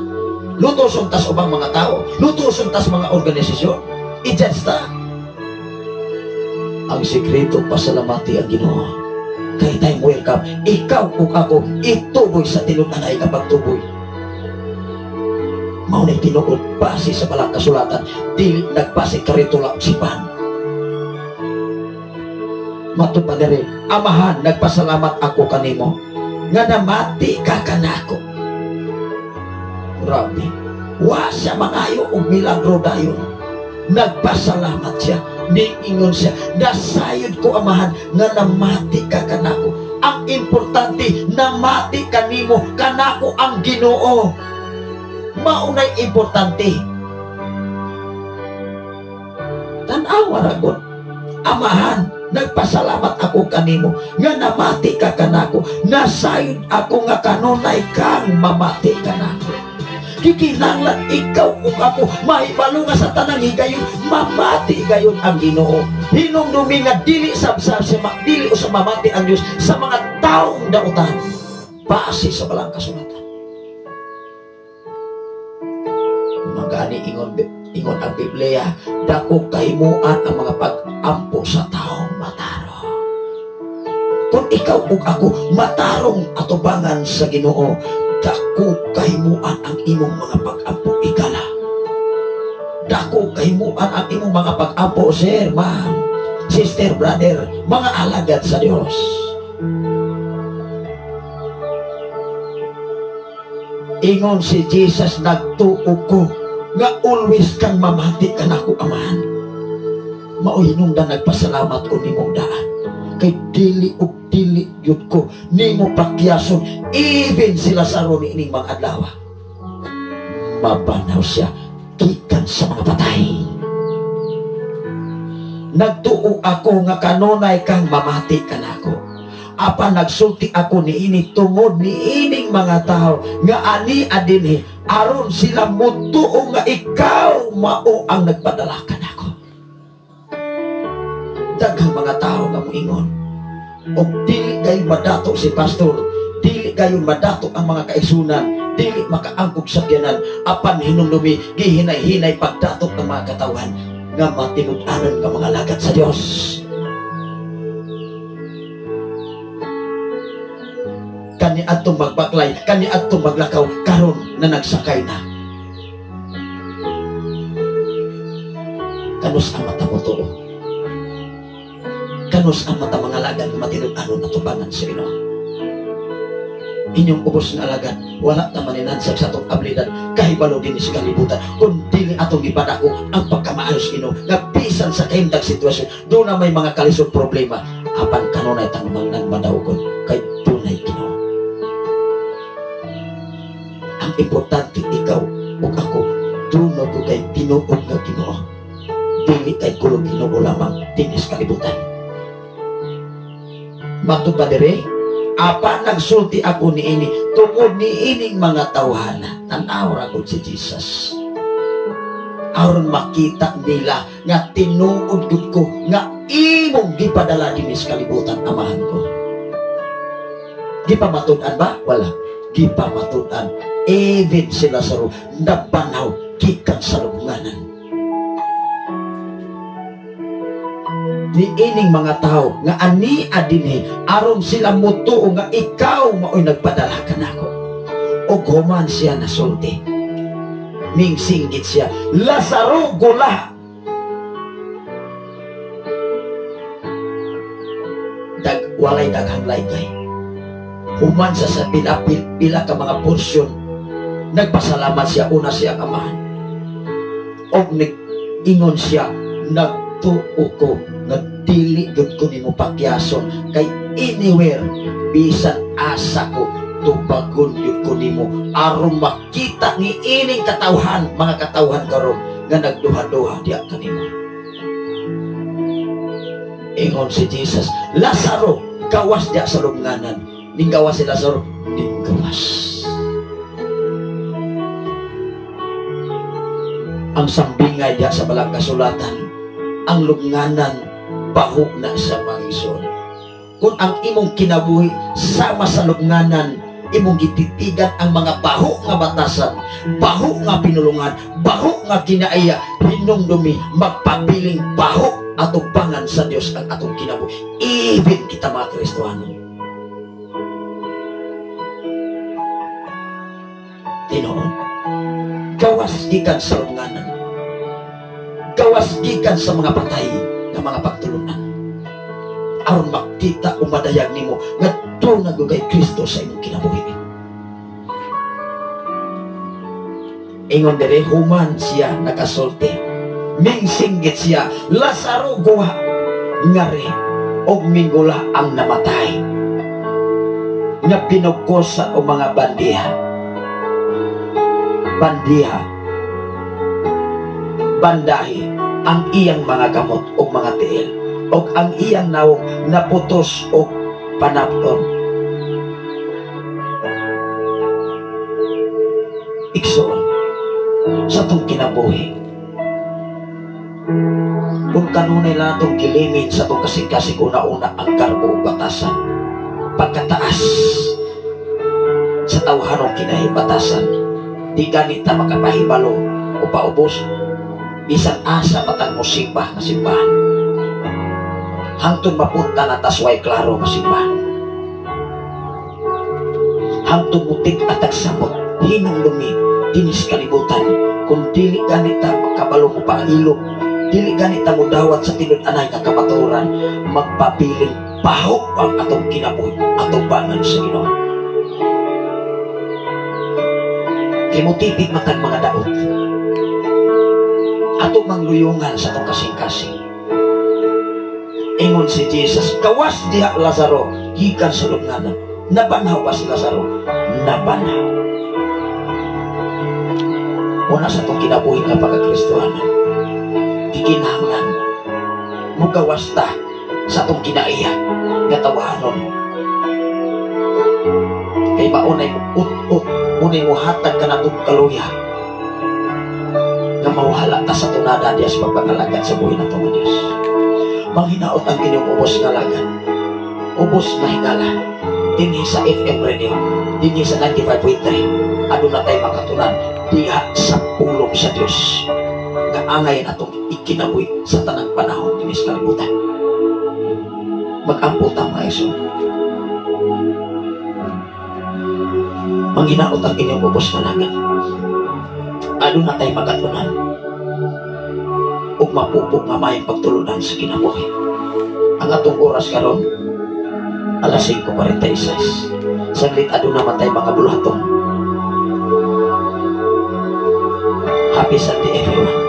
lutuson ta sa ubang mga tao, lutuson ta sa mga organisasyon? I-judge ta. Ang sikreto, pasalamati ang Ginoo. Kay time welcome, ikaw ug ako ituboy sa tinud-an ay kapagtuboy. Mao nay tinuod base sa balang kasulatan, dili nagbase karitula og simbahan. Matud pa diri, Amahan, nagpasalamat ako kanimo nga namati ka kanako. Grabe, wa siya mangayo og milagro dayon. Nagpasalamat siya, niingon siya, nasayod ko Amahan nga namati ka kanako. Ang importante, namati kanimo kanako ang Ginoo. Maunay importante. Tan-awa ra gud. Amahan, nagpasalamat ako kanimo nga namati ka kanako. Nasayod ako nga kanunay kang mamati kanako. Gikinahanglan ikaw ug ako mahibalo nga sa tanang higayon mamati gayon ang Ginoo. Hinumdumi nga dili sabsab sa dili usa mamati ang Dios sa mga taong dautan base sa balang kasulatan. Magani ingon ang Biblia, dako kahimuan ang mga pag-ampo sa taong matarong. Kung ikaw ug ako matarong atubangan sa Ginoo, dako kahimuan ang imong mga pag-ampo igala. Dako kahimuan ang imong mga pag-ampo, sir, ma'am, sister, brother, mga alagad sa Dios. Ingon si Jesus, nagtuo ko nga always kang mamati kanako Amahan. Mao hinungdan nagpasalamat ko nimong daan. Kay dili ug dili gyud ko nimo pakyason even sila sa ron ining mga adlaw. Mabanaw siya gikan sa mga patay. Nagtuo ako nga kanunay kang mamati kanako. Apan nagsulti ako niini tungod niining mga tao nga ani adinhi aron sila motuo nga ikaw mao ang nagpadala kanako. Daghang mga tao nga moingon og dili kayo madato si pastor, dili kayo madato ang mga kaisunan, dili makaangkog sa sakyanan, apan hinumdumi gihinay-hinay pagdatok ng mga katawan nga matinud-anon ka mga lagat sa Dios. Kani adtong magbaklay, kani adtong maglakaw, karon na nagsakay na. Kanus ang mata mo tuo. Kanus ang mata mga lagan nga matinud-anon atubangan sa Ginoo. Inyong ubos nga alagad, wala ta maninansag sa atong abilidad kahibalo dinhi sa kalibutan kun dili atong gipadako ang pagkamaayo sa Ginoo nga bisan sa kahimtang sitwasyon doon na may mga kalisod problema apan kanunay tang nagmadawgon kay dunay Ginoo. Ang importante ikaw ug ako dunod ko kay tinuod nga Ginoo, dili kay kulog Ginoo lamang dinhi sa kalibutan. Matud pa dire, apan nagsulti ako niini tungod niining mga tawhana. Tan-aw ra gud si Jesus. Aron makita nila nga tinuod gud ko nga imong gipadala dinhi sa kalibutan, amahan ko. Gipamatud-an ba? Wala. Gipamatud-an. Even si Lazaro nabanaw gikan sa lubnganan. Niining mga tao nga ania dinhi aron sila motuo nga ikaw maoy nagpadala kanako. Og human siya nasulti, mingsinggit siya, Lazaro gula. Walay daghang laygay. Human sa pila ka mga porsyon, nagpasalamat siya una siya ang amahan. Og nag-ingon siya, nagtuo ko nga dili gyud ko nimo pakyason kay anywhere bisan asa ko tubagon gyud ko nimo aron makita ni ining katawhan, mga katawhan karon nga nagduha-duha diha kanimo. Ingon si Jesus, Lazaro gawas diha sa lubnganan. Ning gawas si Lazaro, ning gawas. Ang sambingay diha sa balang kasulatan, ang lubnganan baho na sa mga igsoon. Kung ang imong kinabuhi sama sa lubnganan, imong gititigan ang mga baho nga batasan, baho nga pinulungan, baho nga kinaaya, hinumdumi magpabiling baho atubangan sa Dios ang atong kinabuhi. Even kita mga Kristohano. Tinuod, gawas gikan sa lubnganan, gawas gikan sa mga patay nga mga pagtulunan, aron makita o madayag nimo nga dunay kay Kristo sa imong kinabuhi. Ingon diri, human siya nakasulti, mingsinggit siya, Lazaro guwa ngari og minggula ang namatay nga pinugkosa o mga bandiha. Bandiha, bandahi ang iyang mga kamot o mga tiil, o ang iyang nawong naputos o panapton. Igsoon, sa itong kinabuhi, kung kanunay lang itong kilimin sa itong kasing-kasing una-una ang garbo o batasan, pagkataas sa tawhanong kinahibatasan, di ganita makapahibalo o paubos, bisan asa patag mo simba nga simbahan. Hangtod mapunta na tasway klaro nga simbahan. Hangtod mutik at agsamot, hinumdumi dinis kalibutan. Kung dili ganita makabalo mo pailo, dili ganita mo dawat sa tinud-anay nga kamatuoran, magpabiling baho ang atong kinabuhi, atong bangan sa Ginoo. Kimutipig matag mga daot, atong mangluyungan sa atong kasing-kasing. Ingon si Jesus, gawas diha Lazaro gikan sa lubnganan. Nabanhaw ba si Lazaro? Nabanhaw. Una sa atong kinabuhi nga pagkakristohanan, gikinahanglan mugawas ta sa atong kinaiya nga tawahanon. Kay maunay mo ut-ut, munay mo hatag ka natong kaluya nga mawala ta sa tunada diya sa pagpangalagan sa buhi nato nga Dios. Manghinaot ang inyong ubos nga lagan, ubos nga hingala, dinhi sa FM radio, dinhi sa 95.3, aduna tay makatunan diha sa pulong sa Dios nga angay natong ikinabuhi sa tanang panahon dinhi sa kalibutan. Mag-ampo ta mga igsoon. Manghinaot ang inyong ubos nga lagan, aduna tay makatunan ug mapupok nga may pagtulunan sa kinabuhi. Ang atong oras karon alas 5:46. Saglit aduna man tay mga buluhaton. Happy Sunday, everyone.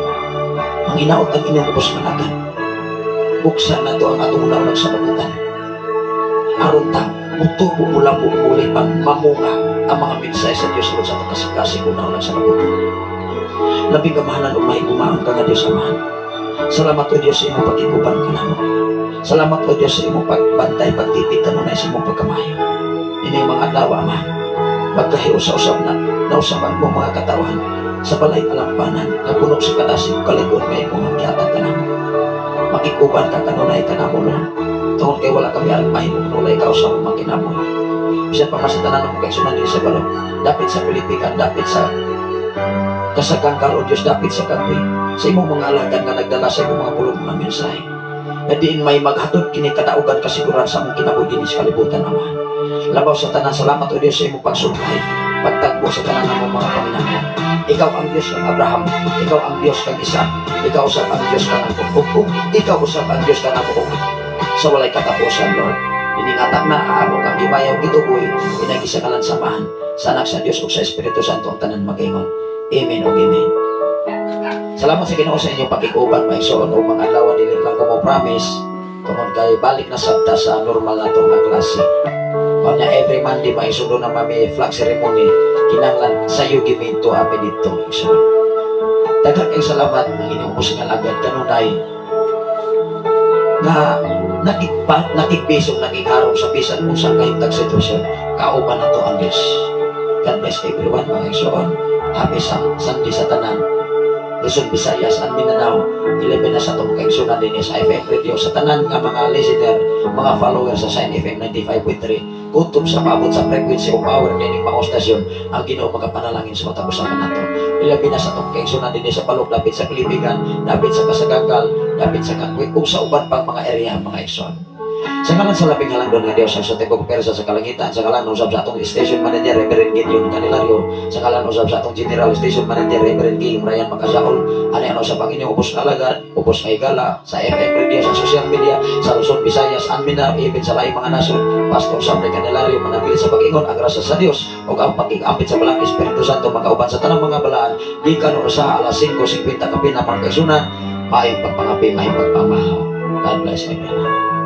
Manginaot ang inyong ubos nga alagad. Buksa na to ang atong una-unang sabagutan. Aron ta mutubo, mulambo, mulipang, mamunga ang mga mensahe sa Diyos sa atong kasing-kasing una-unang sabagutan. Labing kamahalan ug mahigumaon ka nga Diyos Amahan. Salamat, O Diyos, sa imong pagkiguban kanamo. Salamat, O Diyos, sa imong pagbantay, pagtipig kanunay sa imong pagkamayo. Ini mga adlaw, Ama, magkahiusa-usab na nausaban mo mga katawhan sa balay alampanan na puno sa kadasig kaligon nga imong gihatag kanamo. Makikuban ka kanunay kanamo, Lord. Tungod kay wala kami alang mahimo kung wala ikaw sa among kinabuhi. Bisan pa man sa tanan ng kaigsunan diri sa balok, dapit sa Pilipikan, dapit sa Kasagangkal, O Diyos, dapit sa Kagwi, sa imong mga alagad nga nagdala sa imong mga pulong mga mensahe. Na diin may maghatod kini kadaugan kasiguran sa among kinabuhi dinhi sa kalibutan, Ama. Labaw sa tanan, salamat, O Diyos, sa imong pagsublay, pagtagbo sa tanan ng mga paminahon. Ikaw ang Diyos ng Abraham, ikaw ang Diyos kang Isaac, ikaw usab ang Diyos kang Jacob, ikaw usab ang Diyos kang Jacob. Sa walay katapusan, Lord. Iningatan na amo kang gibayaw gituboy, pinagi sa ngalan sa Amahan, sa Anak sa Diyos ug sa Espiritu Santo ang tanan magaingon. Amen ug amen. Salamat sa Ginoo sa inyong pakikuban, mga igsoon, o mga adlaw dili lang ko mo promise tungod kay balik na sabta sa normal na nga klase. Kanya every Monday, mga igsoon, na may flag ceremony, kinahanglan sa iyo giminto ami dito, igsoon. Daghang kay salamat ang inyong ubos nga alagad kanunay nga nakigpa, nakigbisog, nakigharong sa bisan kung sa kahimtang sitwasyon, kauban na to ang Diyos. God bless everyone, mga igsoon. Happy Sunday sa tanan. Luzon, Visayas, and Mindanao. 11 na sa atong kaigsunan din sa FM Radio sa tanan nga mga listener, mga follower sa Sign FM 95.3. Kutob sa paabot sa frequency o power nining mga stasyon, ang Ginoo magapanalangin sa matag usa kanato. Ilabi na sa atong kaigsunan din sa Balok, dapit sa Kalibigan, dapit sa Kasaganggal, dapit sa Kangwit, ug sa uban pang mga area, mga igsoon. Sa ngalan sa labing halangdon nga Diyos sa tibok persa sa kalangitan, sa ngalan usab sa atong station manager Reverend Gideon Candelario, sa ngalan usab sa atong general station manager Reverend King Ryan Makasaol, ani ano sa Panginoon ubos nga alagad, ubos nga higala, sa FM radio, sa social media, sa Luzon, Visayas, and Mindanao, even sa laing mga nasod, Pastor Samre Candelario manapili sa pag-ingon ang grasya sa Dios ug ang pag-ampit sa Balaang Espiritu Santo makauban sa tanang mga balaan gikan sa alas 5:50 kapina, mga kaigsunan. Maayong pagpangapi, maayong pagpamahaw. God bless everyone.